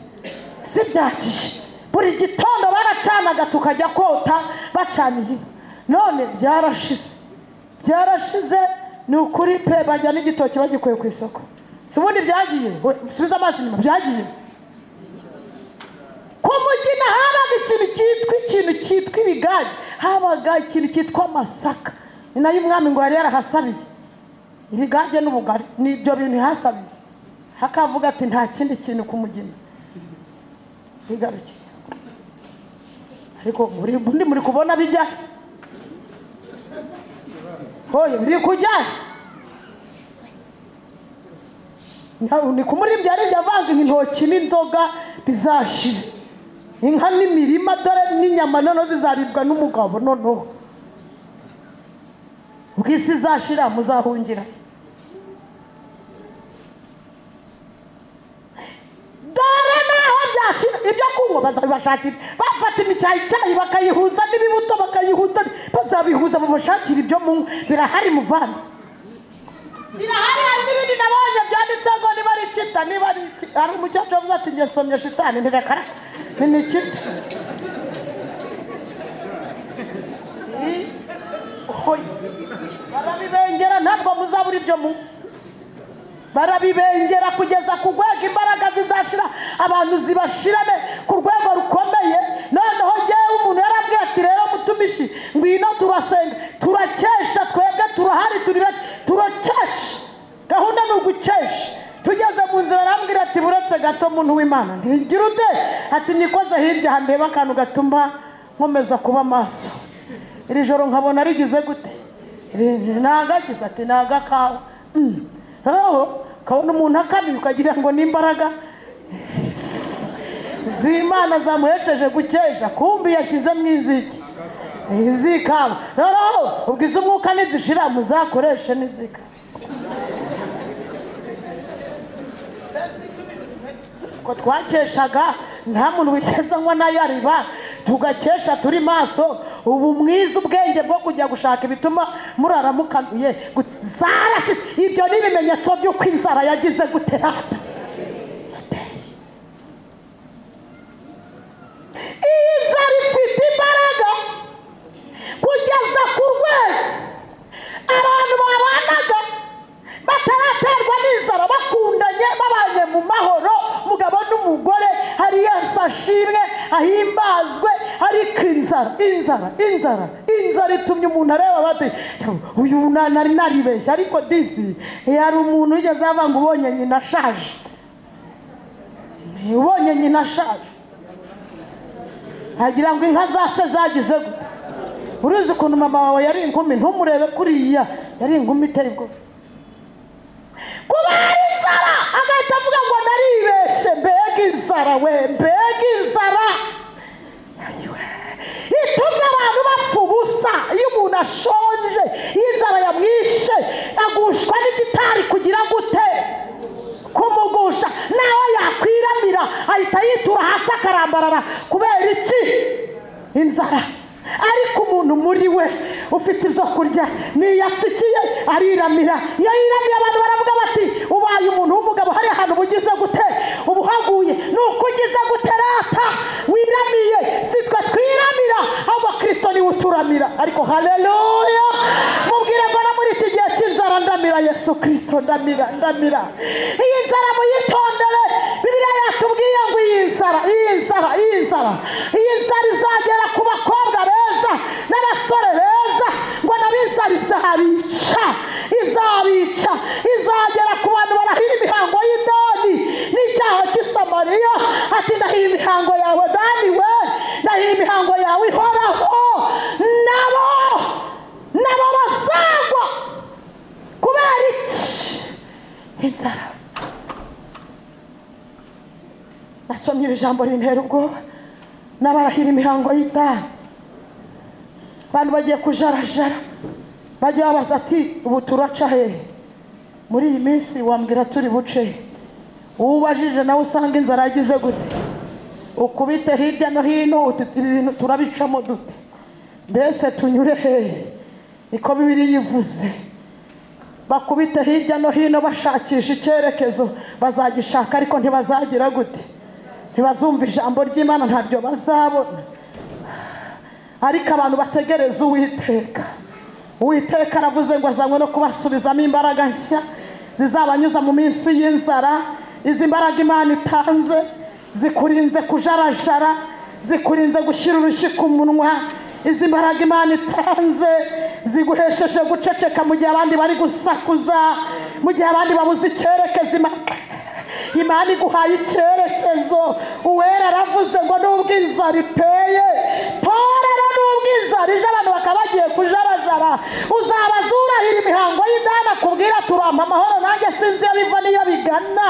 si byakiye. Buri gitondo baracanaga tukajya kota bacaniye inka. None byarashize, byarashize ni ukuri pe. Bajya n'igitoki bagikuye ku isoko. Si ubundi byagiye, subiza amazi inyuma, byagiye. Ku mugina habaga ikintu cyitwa ibigage, habaga ikintu cyitwa amasaka. Ni nayo umwami ngo yari yarahasabiye ibigage n'ubugari, nibyo bintu yahasabiye. Hakavuga ati nta kindi kintu ku mugina bigarukiye. Ariko muri muri kubona bijya hoye biri kujya. Ni kumuririmbyi aribyo avanga intoki n'inzoga bizashira, inka n'imirima dore n'inyama noneho zizaribwa n'umugabo. Noneho ubwo isi izashira muzahungira. Dore naho byashira ibyo kunywa bazabibashakira, bafata imicyayicyayi bakayihuza n'ibibuto bakayihuza, bazabihuza babashakira ibyo munywa. Birahari muvandi, birahari. Hari n'ibindi nabonye byanditse ngo niba ari kita, niba ari iki. Hari umukecuru wavuze ati njye nsomye shitani, ntireka ni kita. Barabibengera, ntabwo muzabura ibyo munywa. Barabibengera kugeza ku rwego imbaraga zizashira, abantu zibashirane ku rwego rukomeye. Noneho njyewe umuntu yarambwiye ati rero mutumishi ngwino turasenga, turakesha, twebwe turahari, turi benshi, turakesha. Gahunda ni ugukesha. Tugeze mu nzira arambwira ati buretse gato muntu w'Imana, ntigira ute? Ati nikoze hirya aha ndeba akantu gatuma nkomeza kuba maso. Iri joro nkabona rigize gute? Nagakize. Ati nagakawa. Noneho ukabona umuntu akamiye ukagira ngo ni imbaraga z'Imana zamuhesheje gukesha, kumbi yashyize mu iziki izikawa. Noneho ubwo iz'umwuka nizishira muzakoreshe n'izika. Ko twakeshaga nta muntu wigeze anywa n'ayariba, tugakesha turi maso. Ubu mwiza ubwenge bwo kujya gushaka ibituma muraramukanuye zarashize. Ibyo ni ibimenyetso by'uko inzara yagize gute rata. Iyi nzara ifite imbaraga kugeza ku rwego abantu babanaga bataraterwa n'inzara, bakundanye, babanye mu mahoro, umugabo n'umugore, hari Yesu ashimwe ahimbazwe. Ariko inzara, inzara, inzara, inzara itumye umuntu areba bati uyu nari naribeshye. Ariko disi yari umuntu wigeze avuga ngo ubonye nyina ashaje, ubonye nyina ashaje agira ngo inka zase zagize gute. Uruzi ukuntu mama wawe yari inkumi, ntumurebe kuriya, yari inkumi iteye ubwoba. Kuba hari inzara agahita avuga ngo naribeshye, mbega inzara we, mbega inzara itumye abantu bapfa ubusa. Iyo umuntu ashonje, iyo inzara yamwishe, agushwa n'igitari kugira gute? Kumugusha. Nawe yakwiramira ahita yitura hasi akarambarara. Kubera iki? Inzara. Ariko umuntu muri we ufite ibyo kurya niyatsikiye ariramira. Iyo yiramiye abantu baravuga bati ubaye umuntu w'umugabo, hari ahantu ubugize gute? Ubuhaguye. Ni uko ugize gute rata wiramiye? Si twe twiramira, ahubwo Kristo niwe uturamira. Ariko haleluya, mubwire ngo no muri iki gihe cy'inzara ndamira Yesu Kristo, ndamira, ndamira. Iyi nzara muyitondere. Bibiliya Nasomye iri jambo rintera ubwoba. N'abarahira imihango y'idani, abantu bagiye kujarajara, bajya babaza ati ubu turaca hehe? Muri iyi minsi wambwira turi buce. Ubajije nawe usanga inzara yagize gute, ukubite hirya no hino, ibi bintu turabicamo dute, mbese tunyure hehe? Niko Bibiliya ivuze. Bakubite hirya no hino bashakisha icyerekezo, bazagishaka ariko ntibazagira gute, ntibazumva ijambo ry'Imana, ntabyo bazabona. Ariko abantu bategereza Uwiteka, Uwiteka aravuze ngo azanywe no kubasubizamo imbaraga nshya zizabanyuza mu minsi y'inzara. Izi mbaraga Imana itanze zikurinze kujarajara, zikurinze gushyira urushyi ku munwa. Izi mbaraga Imana itanze ziguhesheje guceceka mu gihe abandi bari gusakuza, mu gihe abandi babuze icyerekezo. Imana iguhaye icyerekezo. Uwera aravuze ngo nubwo inzara iteye, torera nubwo inzara ije abantu bakaba bagiye kujarajara, uzabaza urahira imihango y'idani akubwira turampa amahoro, nanjye sinzi iyo biva n'iyo bigana.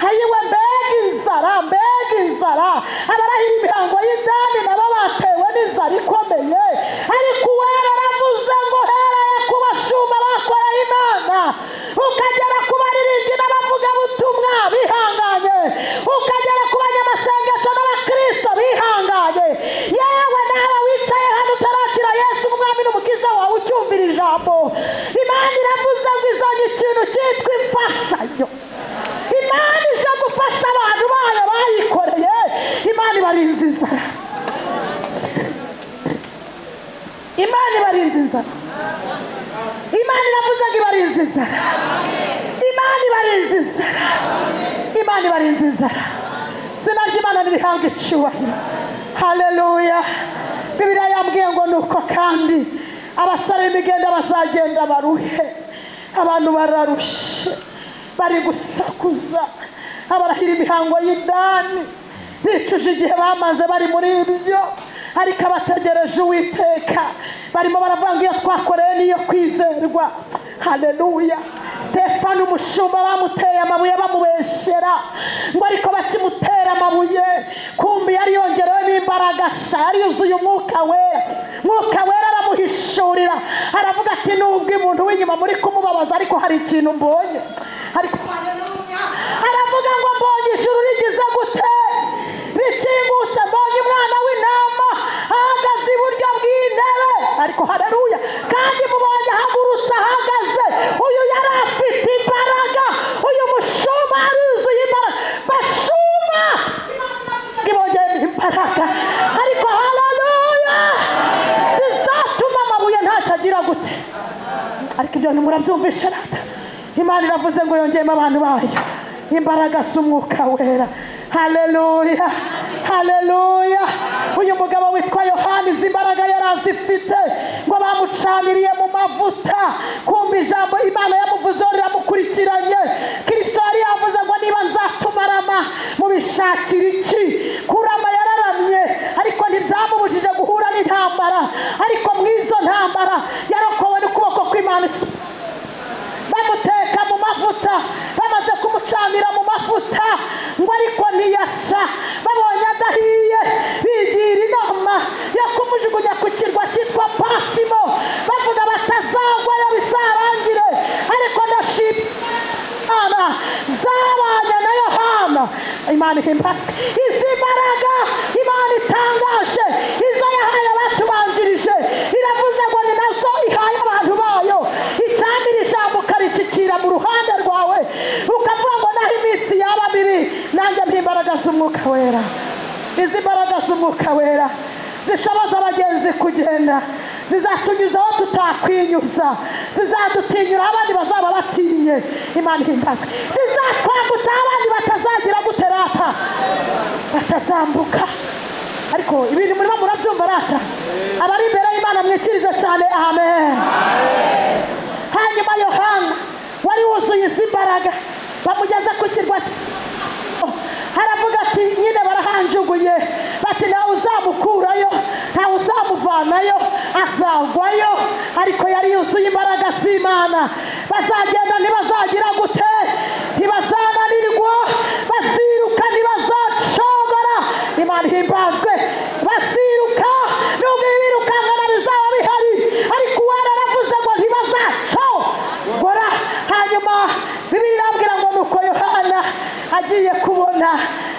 Ayiwe mbega inzara, mbega inzara! Abarahira imihango y'idani nabo batewe n'inzara ikomeye. Ariko Uwera aravuze ngo hereye ku bashumba bakoreye Imana, ukagera ku baririmbyi n'abavugabutumwa bihanganye, ukagera ku banyamasengesho n'abakristo bihanganye, yewe nawe wicaye hano utarakira Yesu umwami n'umukiza wawe ucyumvira ijambo, Imana iravuze ngo izanye ikintu cyitwa imfashanyo. Imana ije gufasha abantu bayo bayikoreye. Imana ibarinze inzara, Imana ibarinze inzara, Imana iravuze ngo ibarinze inzara, Imana ibarinze inzara, Imana ibarinze inzara. Izina ry'Imana nirihabwe icyubahiro. Haleluya. Bibiliya yambwiye ngo nuko kandi abasore b'imigenda bazagenda baruhe. Abantu bararushe, bari gusakuza, abarahira imihango y'idani bicuje igihe bamaze bari muri ibyo, ariko abategereje Uwiteka barimo baravuga ngo iyo twakoreye niyo kwizerwa. Haleluya. Stefano umushumba bamuteye amabuye bamubeshera ngo ariko bakimutera amabuye kumbi yari yongerewe n'imbaraga nshya, yari yuzuye Umwuka Wera. Mwuka Wera aramuhishurira, aravuga ati nubwo umuntu w'inyuma muri kumubabaza, ariko hari ikintu mbonye. Ariko aravuga ngo mbonye ijuru rigize gute, rikingutse, mbonye umwana w'intama ahagaze iburyo bw'intebe. Ariko haleluya, kandi mubonye ahagurutse ahagaze. Uyu yari afite imbaraga, uyu mushumba aruzuye imbaraga. Bashumba ibongeye imbaraga. Ariko haleluya, zizatuma amabuye ntacyo agira gute. Ariko ibyo ntimurabyumvisha rata. Imana iravuze ngo yongeyemo abantu bayo imbaraga z'Umwuka Wera. Haleluya, haleluya. Uyu mugabo witwa Yohani izi mbaraga yari azifite, ngo bamucaniriye mu mavuta, kumva ijambo Imana yamuvuzeho riramukurikiranye. Kristo yari yavuze ngo niba nzatumarama mubishakira iki? Kurama yararamye, ariko ntibyamubujije guhura n'intambara. Ariko mu izo ntambara yarokowe n'ukuboko kw'Imana. Bamuteka mu mavuta, bamaze kumucanira mu mavuta ngo ariko ntiyasha. Babonye adahiye, bigira inama yo kumujugunya ku kirwa cyitwa Patimo, bavuga batazagwayo bizarangire. Ariko ndashima Imana zabanye na Yohana. Imana ihimbazwe. Izi mbaraga Imana itangaje, izo yahaye abatubanjirije, iravuze ngo ni nazo ihaye abantu bayo. Icyambira ijambo ukarishyikira mu ruhande rwawe, ukavuga ngo naho iminsi yaba mibi, nanjye mpa imbaraga z'Umwuka Wera. Izi mbaraga z'Umwuka Wera zishoboza abagenzi kugenda, zizatunyuza aho tutakwinyuza, zizadutinyura abandi bazaba batinye. Imana ihimbazwe. Zizatwambutsa abandi batazagira gute rata, batazambuka. Ariko ibintu murimo murabyumva rata. Abari imbere y'Imana mwikirize cyane amen. Hanyuma Yohana wari wuzuye izi mbaraga bamugeza ku kirwa, aravuga ati nyine barahanjuguye, bati ntawe uzamukurayo, ntawe uzamuvanayo, azagwayo. Ariko yari yuzuye imbaraga z'Imana. Bazagenda ntibazagira gute, ntibazananirwa, baziruka ntibazacogora.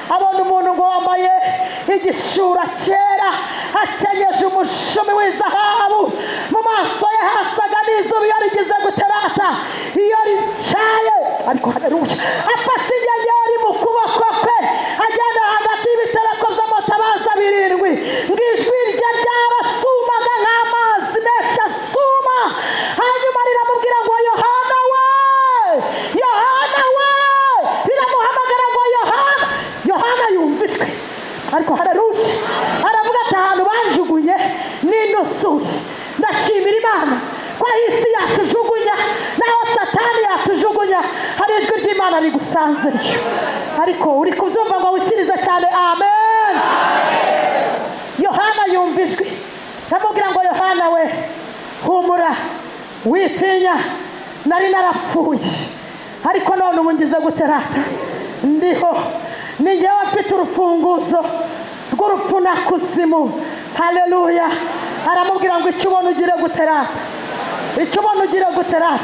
Abona umuntu ngo wambaye igishura cyera, akenyeje umushumi w'izahabu, mu maso ye hasaga n'izuba iyo rigize guterata, iyo ricaye. Ariko haleluya, afashe inyenyeri mu kuboko kwe, agenda hagati y'ibitereko by'amatabaza birindwi. Ngo ijwi rye ryarasumaga nk'amazi menshi asuma. Hanyuma riramubwira ngo Yohana we, Yohana we, riramuhamagara ngo Yohana. Yohana yumva ijwi, ariko haleluya, aravuga ati ahantu banjugunye ninusuye. Ndashimira Imana ko isi yatujugunya naho Satani yatujugunya, hari ijwi ry'Imana rigusanzeyo. Ariko uri kubyumva ngo wikirize cyane amen. Yohana yumva ijwi, ndamubwira ngo Yohana we, humura, witinya, nari narapfuye, ariko none ubu ngize guterata, ndiho, ni njyewe mfite urufunguzo rw'urupfu na kuzimu. Haleluya. Aramubwira ngo icyo ubona ugire guterata, icyo ubona ugire guterata.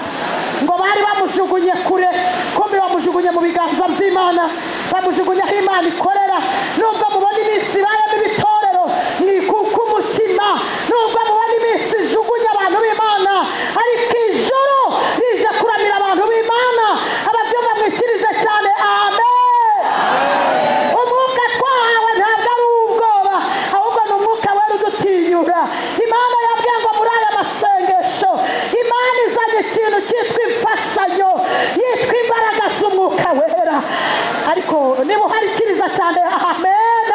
Ngo bari bamujugunye kure, kumbi bamujugunye mu biganza by'Imana, bamujugunye aho Imana ikorera. Nubwo mubona iminsi ibayemo ibitorero mwikuka umutima, nubwo mubona iminsi ijugunye abantu b'Imana, ariko ijuru rije kuramira abantu b'Imana. Ababyumva mwikirize cyane amen. Umwuka twahawe ntabwo ari ubwoba, ahubwo ni umwuka wera udutinyura. Imana yabwiye ngo muri aya masengesho Imana izanye ikintu cyitwa imfashanyo, yitwa imbaraga z'umwuka wera. Ariko niba uharikiriza cyane amen.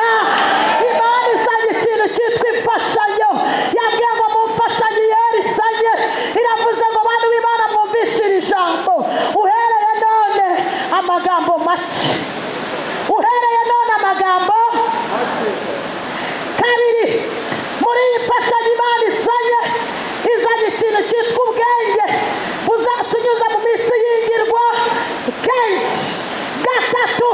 Imana izanye ikintu cyitwa imfashanyo, yabwiye ngo mu mfashanyo yera izanye, iravuze ngo bantu b'Imana mwumvishe iri jambo, uhereye none amagambo make, uhereye none amagambo kabiri. Muri iyi mfashanyo Imana izanye, izanye ikintu cyitwa ubwenge buzatunyuza mu minsi y'ingirwa kenshi. Gatatu,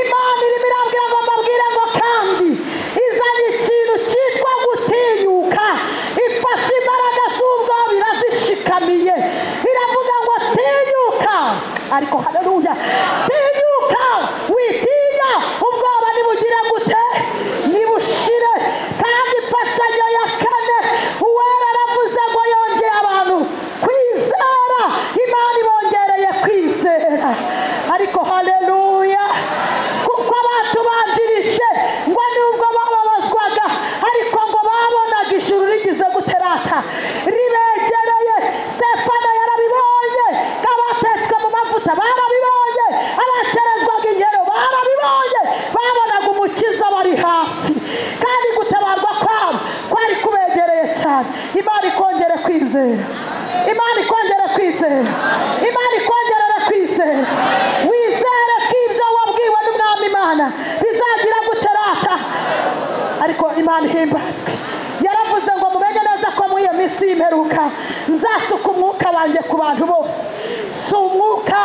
Imana irimo irambwira ngo mbabwire ngo kandi izanye ikintu cyitwa gutinyuka, ifashe imbaraga z'ubwoba irazishikamiye, iravuga ngo tinyuka. Ariko haleluya, tinyuka, witinya, ubwoba nibugire gute, nibushire. Kandi imfashanyo ya kane, Uwera aravuze ngo yongeye abantu kwizera, Imana ibongereye kwizera. Ariko haleluya, kuko abatubanjirije ngo nubwo bababazwaga, ariko ngo babonaga ijuru rigize guterata, ribegereye. Stefano yarabibonye, abatetswe mu mavuta barabibonye, abakerezwaga inkero barabibonye, babonaga umukiza bari hafi, kandi gutabarwa kwabo kwari kubegereye cyane. Imana ikongere kwizera, Imana ikongere kwizera, Imana ikongerere kwizera. Wizere ko ibyo wabwiwe n'Umwami Imana bizagira guterata. Ariko Imana ihimbazwe, yaravuze ngo mumenye neza ko muri iyo minsi y'imperuka nzasuka umwuka wanjye ku bantu bose. Si umwuka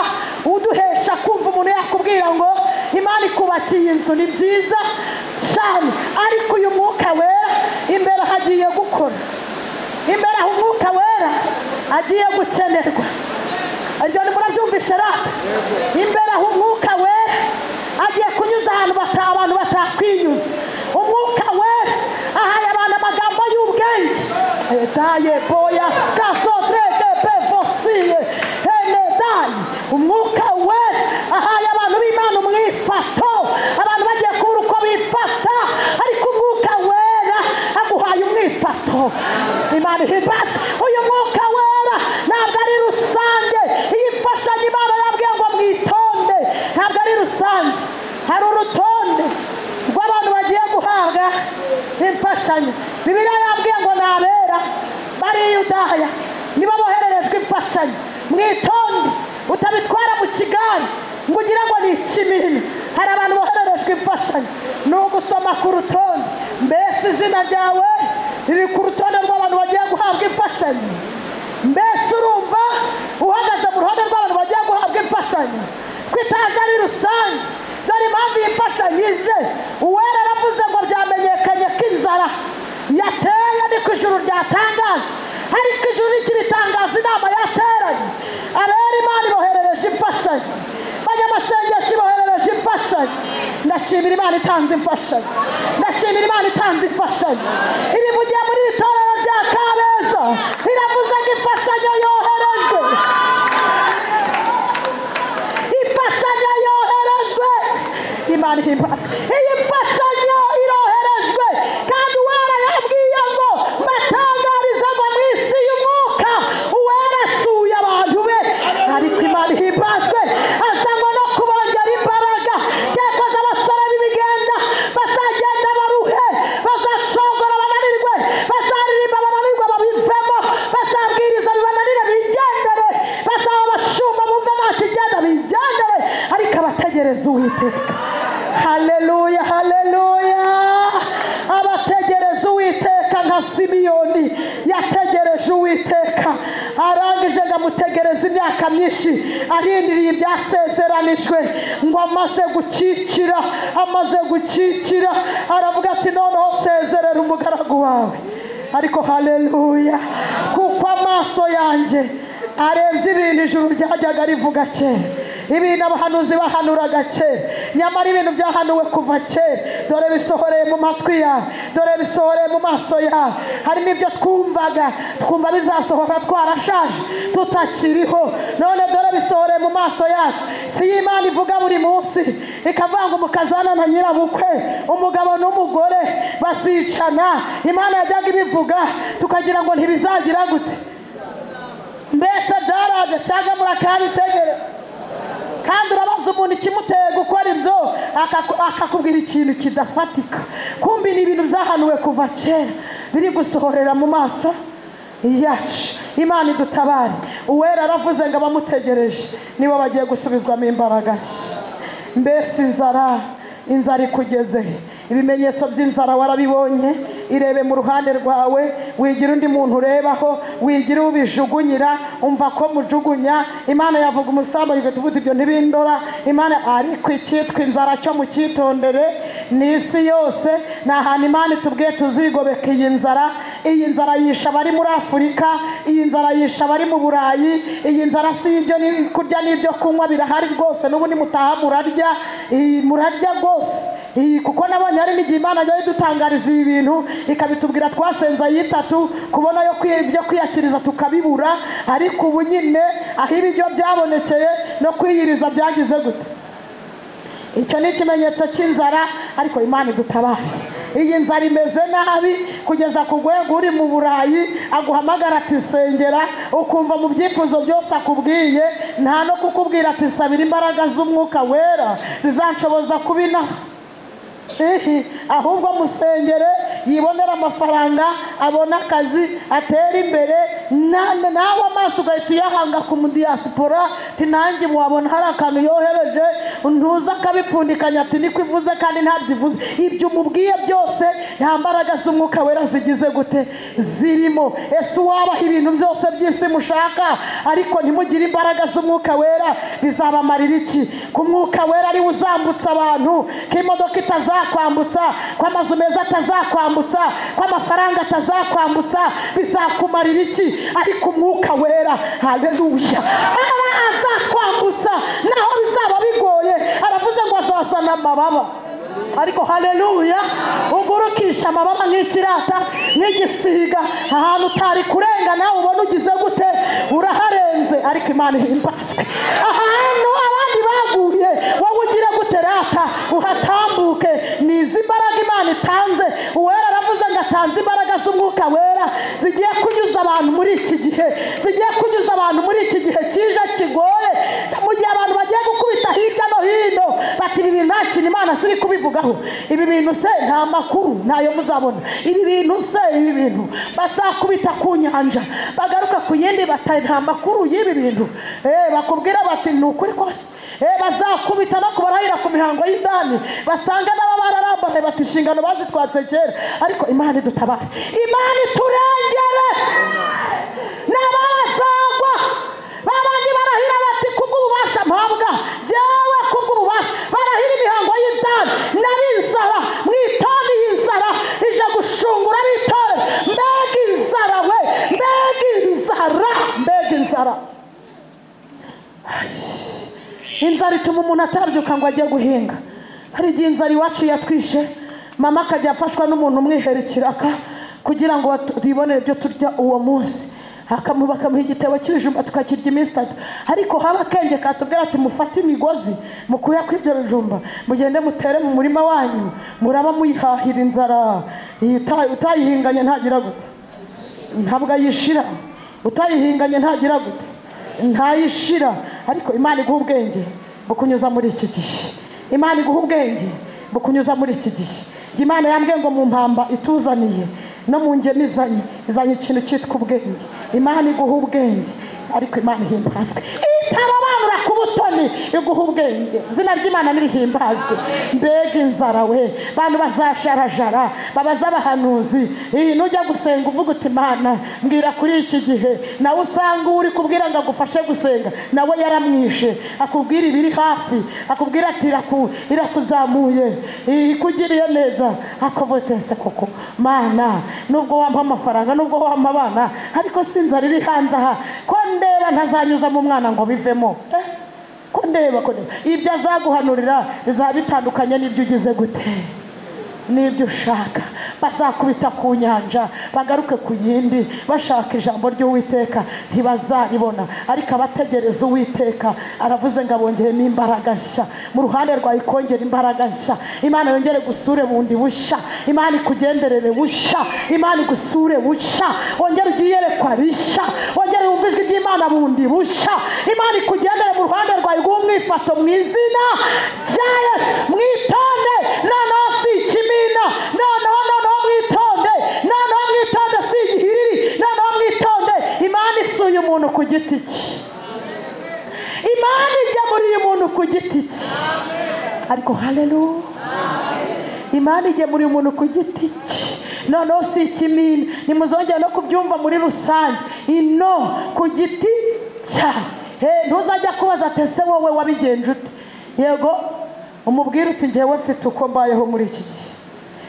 uduhesha kumva umuntu yakubwira ngo Imana ikubakiye inzu, ni byiza cyane, ariko uyu mwuka wera imbere hagiye gukora, imbere aho umwuka wera agiye gukenerwa. Iryo ni murabyumvishe rata? Imbere aho umwuka wera agiye kunyuza ahantu abantu batakwinyuza. Umwuka wera ahaye abantu amagambo y'ubwenge. Etaye boya skasotreke bevosiye enedayi. Umwuka wera ahaye abantu b'Imana umwifato, abantu bagiye kubura uko bifata, ariko umwuka wera aguhaye umwifato. Imana ihimbaze. Uyu mwuka wera ntabwo ari rusange. Iyi mfashanyo Imana yabwiye ngo mwitonde, ntabwo ari rusange. Hari urutonde rw'abantu bagiye guhabwa imfashanyo. Bibiliya yabwiye ngo ni abera bari i Yudaya nibo bohererejwe imfashanyo. Mwitonde, utabitwara mu kigari ngo ugire ngo ni ikimina. Hari abantu bohererejwe imfashanyo, ni ugusoma ku rutonde. Mbese izina ryawe riri ku rutonde rw'abantu bagiye guhabwa imfashanyo? Mbese urumva uhagaze mu ruhande rw'abantu bagiye guhabwa imfashanyo? Kwitaje ari rusange. Dore impamvu iyi mfashanyo ije. Uwera aravuze ngo byamenyekanye ko inzara yateye, niko ijuru ryatangaje, ariko ijuru rikiritangaza inama yateranye. Abera Imana iboherereje imfashanyo, abanyamasengesho iboherereje imfashanyo. Ndashimira Imana itanze imfashanyo, ndashimira Imana itanze imfashanyo. Ibivugiye muri iri torero rya Kabeza iravuze ngo imfashanyo yoherejwe, imfashanyo yoherejwe. Imana ihimbazwe. Iyi mfashanyo iroherejwe, kandi Uwera yabwiye ngo mbatangarize ngo mu isi y'umwuka Uwera asuye abantu be. Ariko Imana ihimbazwe, azanywe no kubongera imbaraga. Cyakoze abasore b'ibigenda bazagenda baruhe, bazacogora bananirwe, bazaririmba bananirwe babivemo, bazabwiriza bibananire bigendere, bazaba abashumba bumve nta kigenda bigendere. Ariko abategereza Uwiteka, haleluya, haleluya, abategereza Uwiteka nka Simiyoni yategereje Uwiteka, arangije ngo amutegereze imyaka myinshi, arindiriye ibyasezeranijwe, ngo amaze gukikira, amaze gukikira aravuga ati noneho sezerera umugaragu wawe. Ariko haleluya, kuko amaso yanjye arenze ibintu ijuru ryajyaga rivuga kera, ibintu abahanuzi bahanuraga kera, nyamara ibintu byahanuwe kuva kera, dore bisohoreye mu matwi yawe, dore bisohoreye mu maso yawe. Hari n'ibyo twumvaga twumva bizasohora twarashaje tutakiriho, none dore bisohoreye mu maso yacu. Si Imana ivuga buri munsi ikavuga ngo umukazana na nyirabukwe, umugabo n'umugore bazicana. Imana yajyaga ibivuga tukagira ngo ntibizagira gute, mbese byaraje cyangwa murakabitegereza? Kandi urabaza umuntu ikimuteye gukora ibyo akakubwira ikintu kidafatika, kumbi ni ibintu byahanuwe kuva kera biri gusohorera mu maso yacu. Imana idutabare. Uwera aravuze ngo abamutegereje nibo bagiye gusubizwamo imbaraga. Mbese inzara, inzara ikugeze, ibimenyetso by'inzara warabibonye, irebe mu ruhande rwawe, wigira undi muntu urebaho, wigira ubijugunyira, umva ko mujugunya. Imana yavuga umusambanyi ugahita uvuga ibyo ntibindora. Imana ariko icyitwa inzara cyo mucyitondere, ni isi yose. Ni ahantu Imana itubwiye tuzigobeka iyi nzara. Iyi nzara yisha abari muri Afurika, iyi nzara yisha abari mu Burayi, iyi nzara si ibyo kurya n'ibyo kunywa birahari rwose, n'ubundi mutaha murarya, murarya rwose. Kuko nabonye hari n'igihe Imana ajya idutangariza ibi bintu ikabitubwira twasenza yitatu kubona yo ibyo kwiyakiriza tukabibura, ariko ubu nyine aho ibiryo byabonekeye no kwiyiriza byagize gute? Icyo ni ikimenyetso cy'inzara. Ariko Imana idutabare. Iyi nzara imeze nabi kugeza ku rwego uri mu Burayi aguhamagara ati sengera, ukumva mu byifuzo byose akubwiye nta no kukubwira ati sabira imbaraga z'umwuka wera zizanshoboza kubina, ahubwo musengere yibonera amafaranga, abona akazi, atera imbere. Nawe amaso ugahita uyahanga ku mudiyasipora, ati nanjye wabona hari akantu yohereje, ntuza akabipfundikanya ati niko ivuze kandi ntabyivuze. Ibyo umubwiye byose nta mbaraga z'umwuka wera zigize gute zirimo. Ese uwabaha ibintu byose by'isi mushaka ariko ntimugire imbaraga z'umwuka wera bizabamarira iki? Ku mwuka wera ari uzambutsa abantu, ko imodoka itazakwambutsa, ko amazu meza atazakwambutsa, ko amafaranga atazakwambutsa, bizakumarira iki? Ariko umwuka wera, haleluya, aba azakwambutsa naho bizaba bigoye. Aravuze ngo azazana amababa. Ariko haleluya, ugurukisha amababa nk'ikirata, nk'igisiga, ahantu utari kurenga nawe ubona ugize gute uraharenze. Ariko Imana ihimbazwe. Ahantu abandi baguye wowe ugire gute rata uhatambuke. Ni izi mbaraga Imana itanze. Uwera aravuze ngo atanze imbaraga z'umwuka wera zigiye kunyuza abantu muri iki gihe, zigiye kunyuza abantu muri iki gihe kije kigoye, mu gihe abantu bagiye gukubita hirya no hino bati ibi bintu nta kintu Imana ziri kubivugaho, ibi bintu se nta makuru ntayo muzabona, ibi bintu se ibi bintu bazakubita ku nyanja bagaruka ku yindi bati nta makuru y'ibi bintu, bakubwira bati ni ukuri kose. Bazakubita no kubarahira ku mihango y'idani, basanga n'aba bararambaraye bati inshingano bazitwatse kera. Ariko Imana idutabare, Imana iturengere. N'abazagwa babandi barahira bati kubw'ububasha mpabwa jyewe, kubw'ububasha barahira imihango y'idani n'ab'inzara mu itoni y'inzara ije gushungura ab'itore. Mbega inzara we, mbega inzara, mbega inzara. Inzara ituma umuntu atabyuka ngo ajye guhinga. Hari igihe inzara iwacu yatwishe, mama akajya afashwa n'umuntu umwihera ikiraka kugira ngo twibonere ibyo turya uwo munsi, bakamuha igitebo cy'ibijumba tukakirya iminsi 3. Ariko haba akenge katubwira ati mufate imigozi mukuya ku ibyo bijumba mugende mutere mu murima wanyu, muraba muyihahira inzara. Utayihinganye ntagira gute, ntabwo ayishira. Utayihinganye ntagira gute, ntayishira. Ariko Imana iguha ubwenge bukunyuza muri iki gihe. Imana iguha ubwenge bukunyuza muri iki gihe. Imana yambwiye ngo mu mpamba ituzaniye no mu ngemi izanye, izanye ikintu cyitwa ubwenge. Imana iguha ubwenge. Ariko Imana ihimbazwe, itarobanura ku butoni, iguha ubwenge. Izina ry'Imana nirihimbazwe. Mbega inzara we, bantu bazasharajara babaza abahanuzi. Nujya gusenga uvuga uti Imana mbwira kuri iki gihe, nawe usanga uri kubwira ngo agufashe gusenga nawe yaramwishe, akubwira ibiri hafi, akubwira ati irakuzamuye, ikugiriye neza. Akavutese koko Mana, nubwo wampa amafaranga, nubwo wampa abana, ariko sinzara iri hanze aha, ko ndeba ntazanyuza mu mwana ngo bivemo. Ko ndeba ibyo azaguhanurira bizaba bitandukanye n'ibyo ugize gute, n'ibyo ushaka. Bazakubita ku nyanja bagaruke ku yindi, bashaka ijambo ry'Uwiteka ntibazaribona. Ariko abategereza Uwiteka aravuze ngo abongeremo imbaraga nshya. Mu ruhande rwawe ikongera imbaraga nshya. Imana yongere gusure bundi bushya, Imana ikugenderere bushya, Imana igusure bushya, wongere ugiyerekwa bishya, wongere wumve ijwi ry'Imana bundi bushya. Imana ikugendere mu ruhande rwawe iguhe umwifato mu izina rya Yesu. Mwitonde noneho si ikimina, noneho mwitonde, noneho mwitonde si igihiriri, noneho mwitonde. Imana isuye umuntu ku giti cye, Imana igemuriye umuntu ku giti cye. Ariko haleluya, Imana igemuriye umuntu ku giti cye. Noneho si ikimina, nimuzongera no kubyumva muri rusange, ino ku giti cyawe. Ntuzajya kubaza ati ese wowe wabigenje ute? Yego umubwire uti njyewe mfite uko mbayeho muri iki gihe.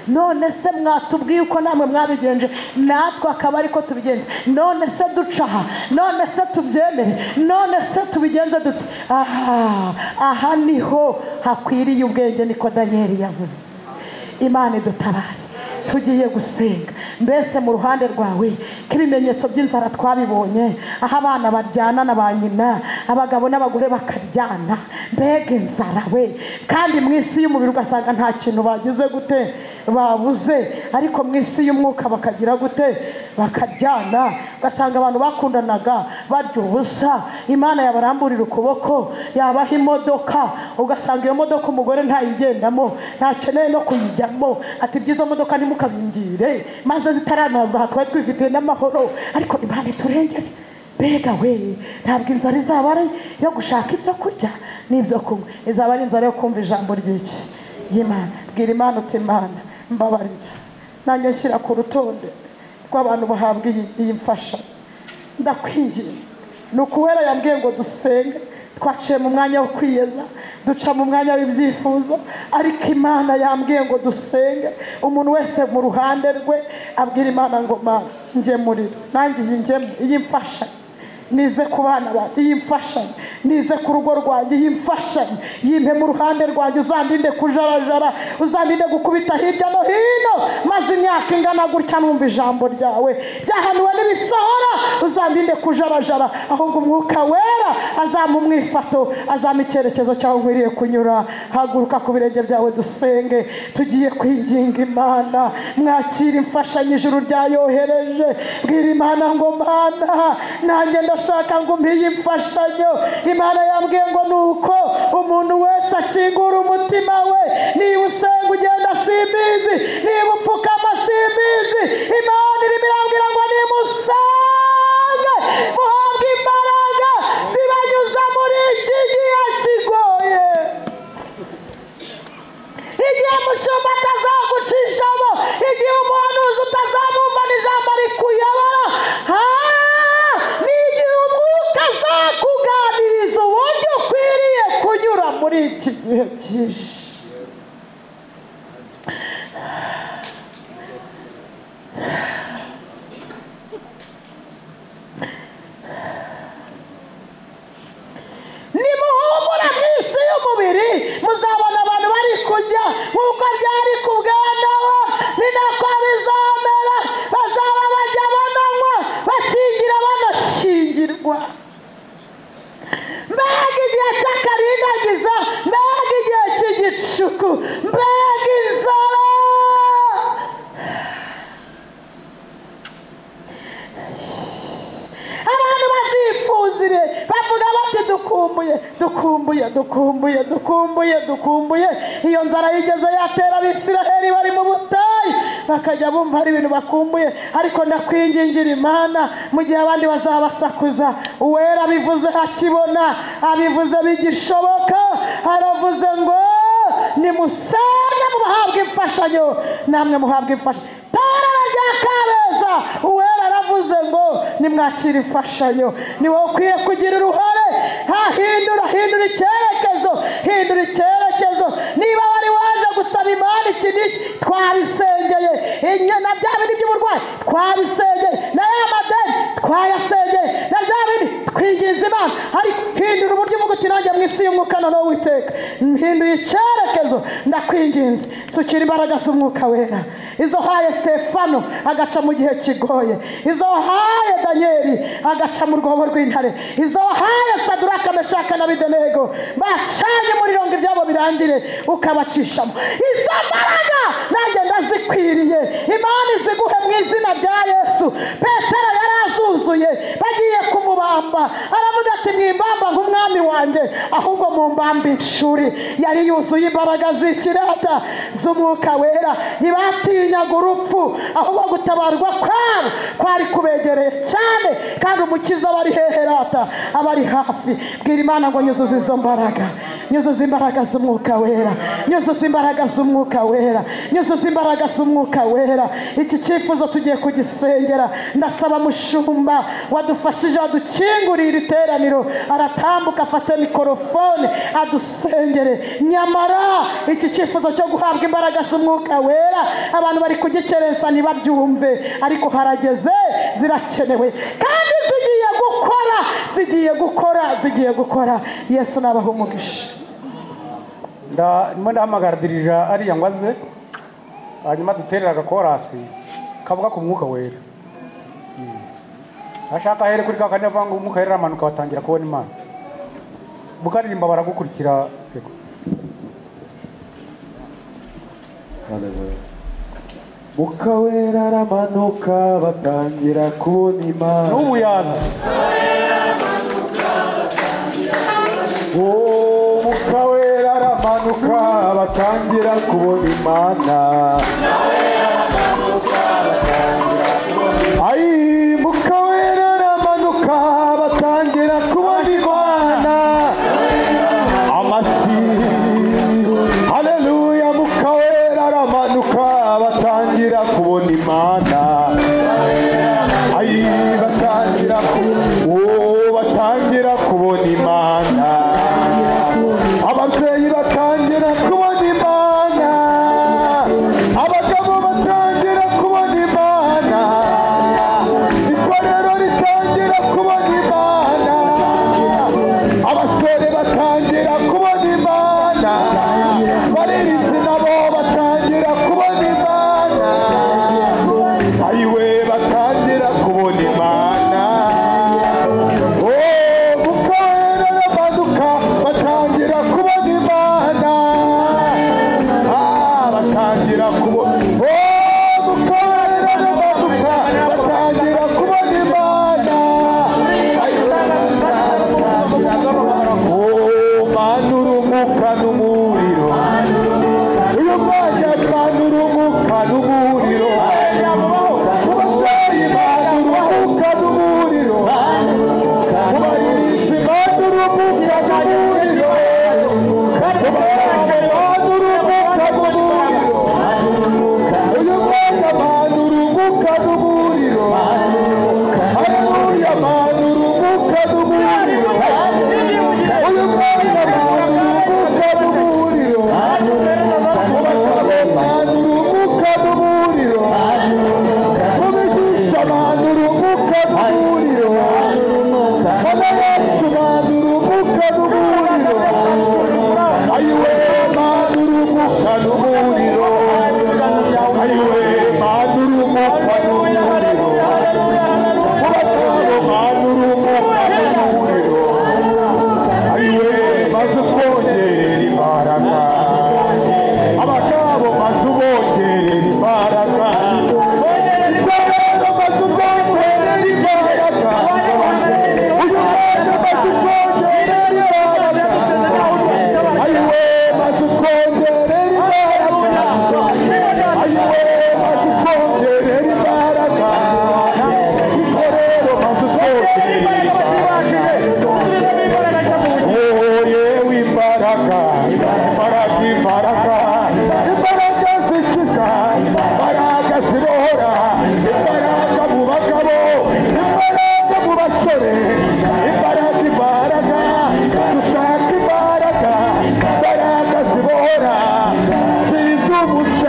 None se mwatubwiye uko namwe mwabigenje, natwe akaba ariko tubigenze. None se duca aha, none se tubyemere, none se tubigenze dute? Aha niho hakwiriye ubwenge, niko Daniel yavuze. Imana idutabare. Tugiye gusenga. Mbese mu ruhande rwawe k'ibimenyetso by'inzara twabibonye, aho abana baryana na ba nyina, abagabo n'abagore bakaryana. Mbega inzara we! Kandi mu isi y'umubiri ugasanga nta kintu bagize gute, babuze, ariko mu isi y'umwuka bakagira gute, bakaryana. Ugasanga abantu bakundanaga barya ubusa, Imana yabaramburira ukuboko, yabaha imodoka, ugasanga iyo modoka umugore ntayigendamo, ntakeneye no kuyijyamo, ati ibyizo modoka ntimukabingire, maze zitaranaza aha twari twifitiye n'amahoro. Ariko Imana iturengere. Mbega we, ntabwo inzara izaba ari yo gushaka ibyo kurya n'ibyo kunywa, izaba ari inzara yo kumva ijambo ry'iki y'Imana. Bwira Imana uti Imana mbabarira, nanjye nshyira ku rutonde rw'abantu bahabwa iyi mfashanyo, ndakwinginze. Ni ukuwera yambwiye ngo dusenge, twaciye mu mwanya wo kwiyeza, duca mu mwanya w'ibyifuzo, ariko Imana yambwiye ngo dusenge. Umuntu wese mu ruhande rwe abwira Imana ngo Mana ngemurira, nanjye iyi mfashanyo nize ku bana banjye, iyi mfashanyo nize ku rugo rwanjye, iyi mfashanyo yimpe mu ruhande rwanjye, uzandinde kujarajara, uzandinde gukubita hirya no hino, maze imyaka ingana gutya numva ijambo ryawe byahanuwe n'ibisohora. Uzandinde kujarajara, ahubwo Umwuka Wera azampa umwifato, azampa icyerekezo cyaho nkwiriye kunyura. Haguruka ku birenge byawe dusenge. Tugiye kwinginga Imana. Mwakira imfashanyo ijuru ryayohereje. Bwira Imana ngo Mana nanjye ndashaka ngo umpe iyi mfashanyo. Imana yambwiye ngo nuko umuntu wese akingura umutima we. Niba usenga ugenda simbizi, niba upfukama simbizi, Imana irimo irambwira ngo nimusenge muhabwe imbaraga zibanyuza muri iki gihe kigoye. Igihe mushumba atazagucishamo, igihe umuhanuzi utazamumva ijambo rikuyobora, ni igihe Umwuka azakuganiriza uburyo ukwiriye kunyura muri iki gihe cyije. Nimuhumura mu isi y'umubiri muzabona abantu bari kurya Mbega inzara! Abantu bazifuzire bavuga bati dukumbuye dukumbuye dukumbuye dukumbuye dukumbuye. Iyo nzara yigeze yatera Abisiraheli bari mu butayu, bakajya bumva hari ibintu bakumbuye. Ariko ndakwingingira Imana, mu gihe abandi bazabasakuza, Uwera abivuze hakibona, abivuze bigishoboka, aravuze ngo nimusenge mubahabwe imfashanyo, namwe muhabwe imfashanyo. Torero rya Kabeza, Uwera aravuze ngo nimwakire imfashanyo. Ni wowe ukwiye kugira uruhare. Hahindura, hindura icyerekezo, hindura icyerekezo. Niba wari waje gusaba Imana iki n'iki, twabisengeye. Na bya bindi by'uburwayi twabisengeye, na ya madeni twayasengeye, na bya bindi twinginze Imana. Ariko hindura uburyo uvuga uti nanjye mu isi y'umwuka noneho Uwiteka mpinduye icyerekezo, ndakwinginze sukira imbaraga z'umwuka wera. Izo haye Stefano agaca mu gihe kigoye, izo haye Danieli agaca mu rwobo rw'intare, izo haye Saduraka, Meshaka na Abedenego bacanye umuriro ngo ibyabo birangire, ukabacishamo. Izo mbaraga nanjye ndazikwiriye, Imana iziguhe mu izina rya Yesu. Petero yari azuzuye, bagiye kumubamba, aravuga ati mwimbamba nk'umwami wanjye, ahubwo mumbamba inshuri. Yari yuzuye imbaraga z'ikirata z'umwuka wera. Ntibatinyaga urupfu, ahubwo gutabarwa kwabo kwari kubegereye cyane, kandi Umukiza aba ari heherata, aba ari hafi. Bwira Imana ngo nyuzuze izo mbaraga, nyuzuze imbaraga z'umwuka wera, nyuzuze imbaraga z'umwuka wera, nyuzuze imbaraga z'umwuka wera. Iki cyifuzo tugiye kugisengera. Ndasaba mushumba wadufashije, wadukinguriye iri teraniro, aratambuka afate mikorofone adusengere. Nyamara iki cyifuzo cyo guhabwa imbaraga z'umwuka wera abantu bari kugikerensa ntibabyumve, ariko harageze, zirakenewe kandi zigiye gukora, zigiye gukora, zigiye gukora. Yesu nabaha umugisha. Ndimo ndahamagara dirija ariya ngo aze, hanyuma duterera agakorasi kavuga ku mwuka wera. Ashaka ahere kuri kakandi avuga ngo umwuka wera aramanuka batangira kubona Imana. Mukaririmba baragukurikira. Mwuka wera aramanuka batangira kubona Imana. N'ubu yaza. Mwuka wera aramanuka batangira kubona Imana. Ai, Mwuka wera aramanuka batangira kubona Imana. Amasi, haleluya. Mwuka wera aramanuka batangira kubona Imana. Ai, batangira batangira kubona Imana. Ababyeyi batangira kubona Imana. Abagabo batangira kubona Imana. Itorero ritangira kubona Imana. Abasore batangira kubona Imana. Baririmbyi nabo batangira kubona Imana. Ayiwe batangira kubona Imana. Mwuka wera aramanuka batangira kubona Imana. Batangira kubona. Mwuka wera aramanuka batangira kubona Imana. Manura umwuka n'umuriro. Uyu mwanya manura umwuka n'umuriro. Mu babyeyi manura umwuka n'umuriro. Mu baririmbyi manura umwuka n'umuriro. Mu bagabo manura umwuka n'umuriro. Uyu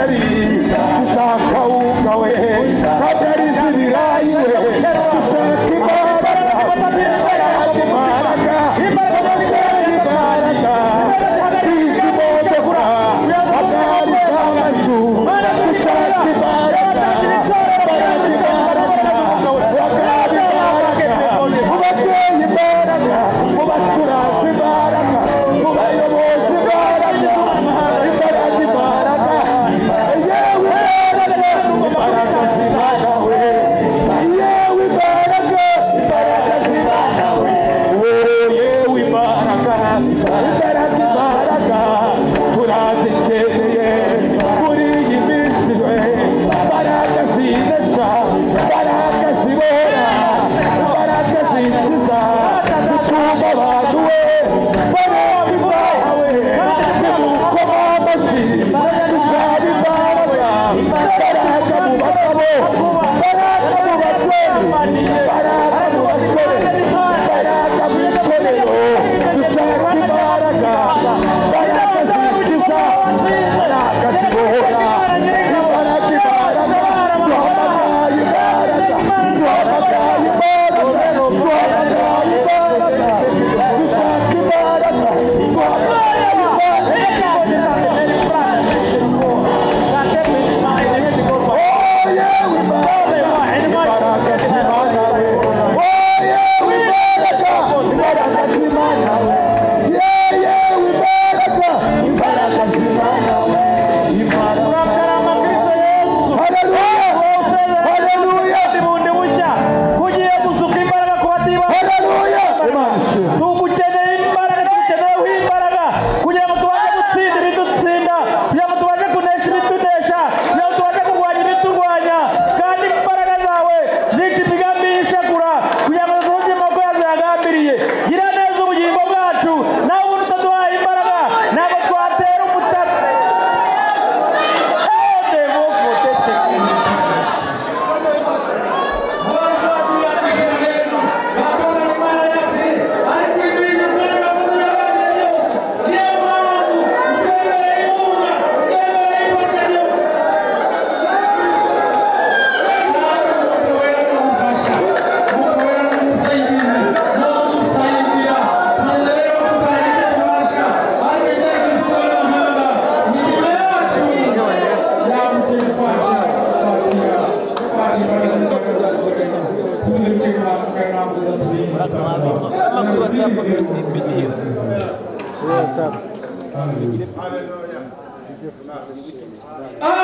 ari izakawunga we, ntabwo ari iz'ibirayi we. Dushaka imbaraga, imbaraga, imbaraga, imbaraga, iz'imodoka, ntabwo ari iz'amazu. Dushaka imbaraga, imbaraga, imbaraga, mu babyeyi imbaraga, mu bacuranzi imbaraga, mu bayobozi imbaraga, imbaraga, imbaraga, yewe imbaraga, imbaraga z'Imana we, yewe imbaraga, imbaraga z'Imana we, yewe imbaraga, imbaraga, imbaraga, turazikeneye muri iyi minsi we, imbaraga zinesha, imbaraga zibora, imbaraga zikiza, zituma abantu we bareba ibyawe, nimukoma amashyi, dusaba imbaraga, imbaraga mu bagabo, imbaraga mu babyeyi, imbaraga mu basore, imbaraga mu itorero, dushaka imbaraga, imbaraga zikiza, imbaraga zibohora, imbaraga, imbaraga, duhamagaye imbaraga, duhamagaye imbaraga, duhamagaye imbaraga, dushaka imbaraga, duhamagaye imbaraga. Oh, yewe imbaraga, imbaraga z'Imana we. Oh, yewe imbaraga, imbaraga z'Imana we. Yewe imbaraga, imbaraga z'Imana we. Imbaraga. Urakarama Kristo Yesu. Haleluya, haleluya, Bundi bushya kugiye gusuka imbaraga ku batiba. Haleluya. Imana ishimwe. Tugukeneye imbaraga, tugukeneyeho imbaraga kugira ngo tubashe gutsinda ibidutsinda, kugira ngo tubashe kunesha ibitunesha, kugira ngo tubashe kurwanya ibiturwanya. Kandi imbaraga zawe zica imigambi y'ishakura kugira ngo dusohoze amaboko yazo yagambiriye. Gira neza ubugingo bwacu, nawe ubundi utaduhaye imbaraga ntabwo twatera umutaka. Ah!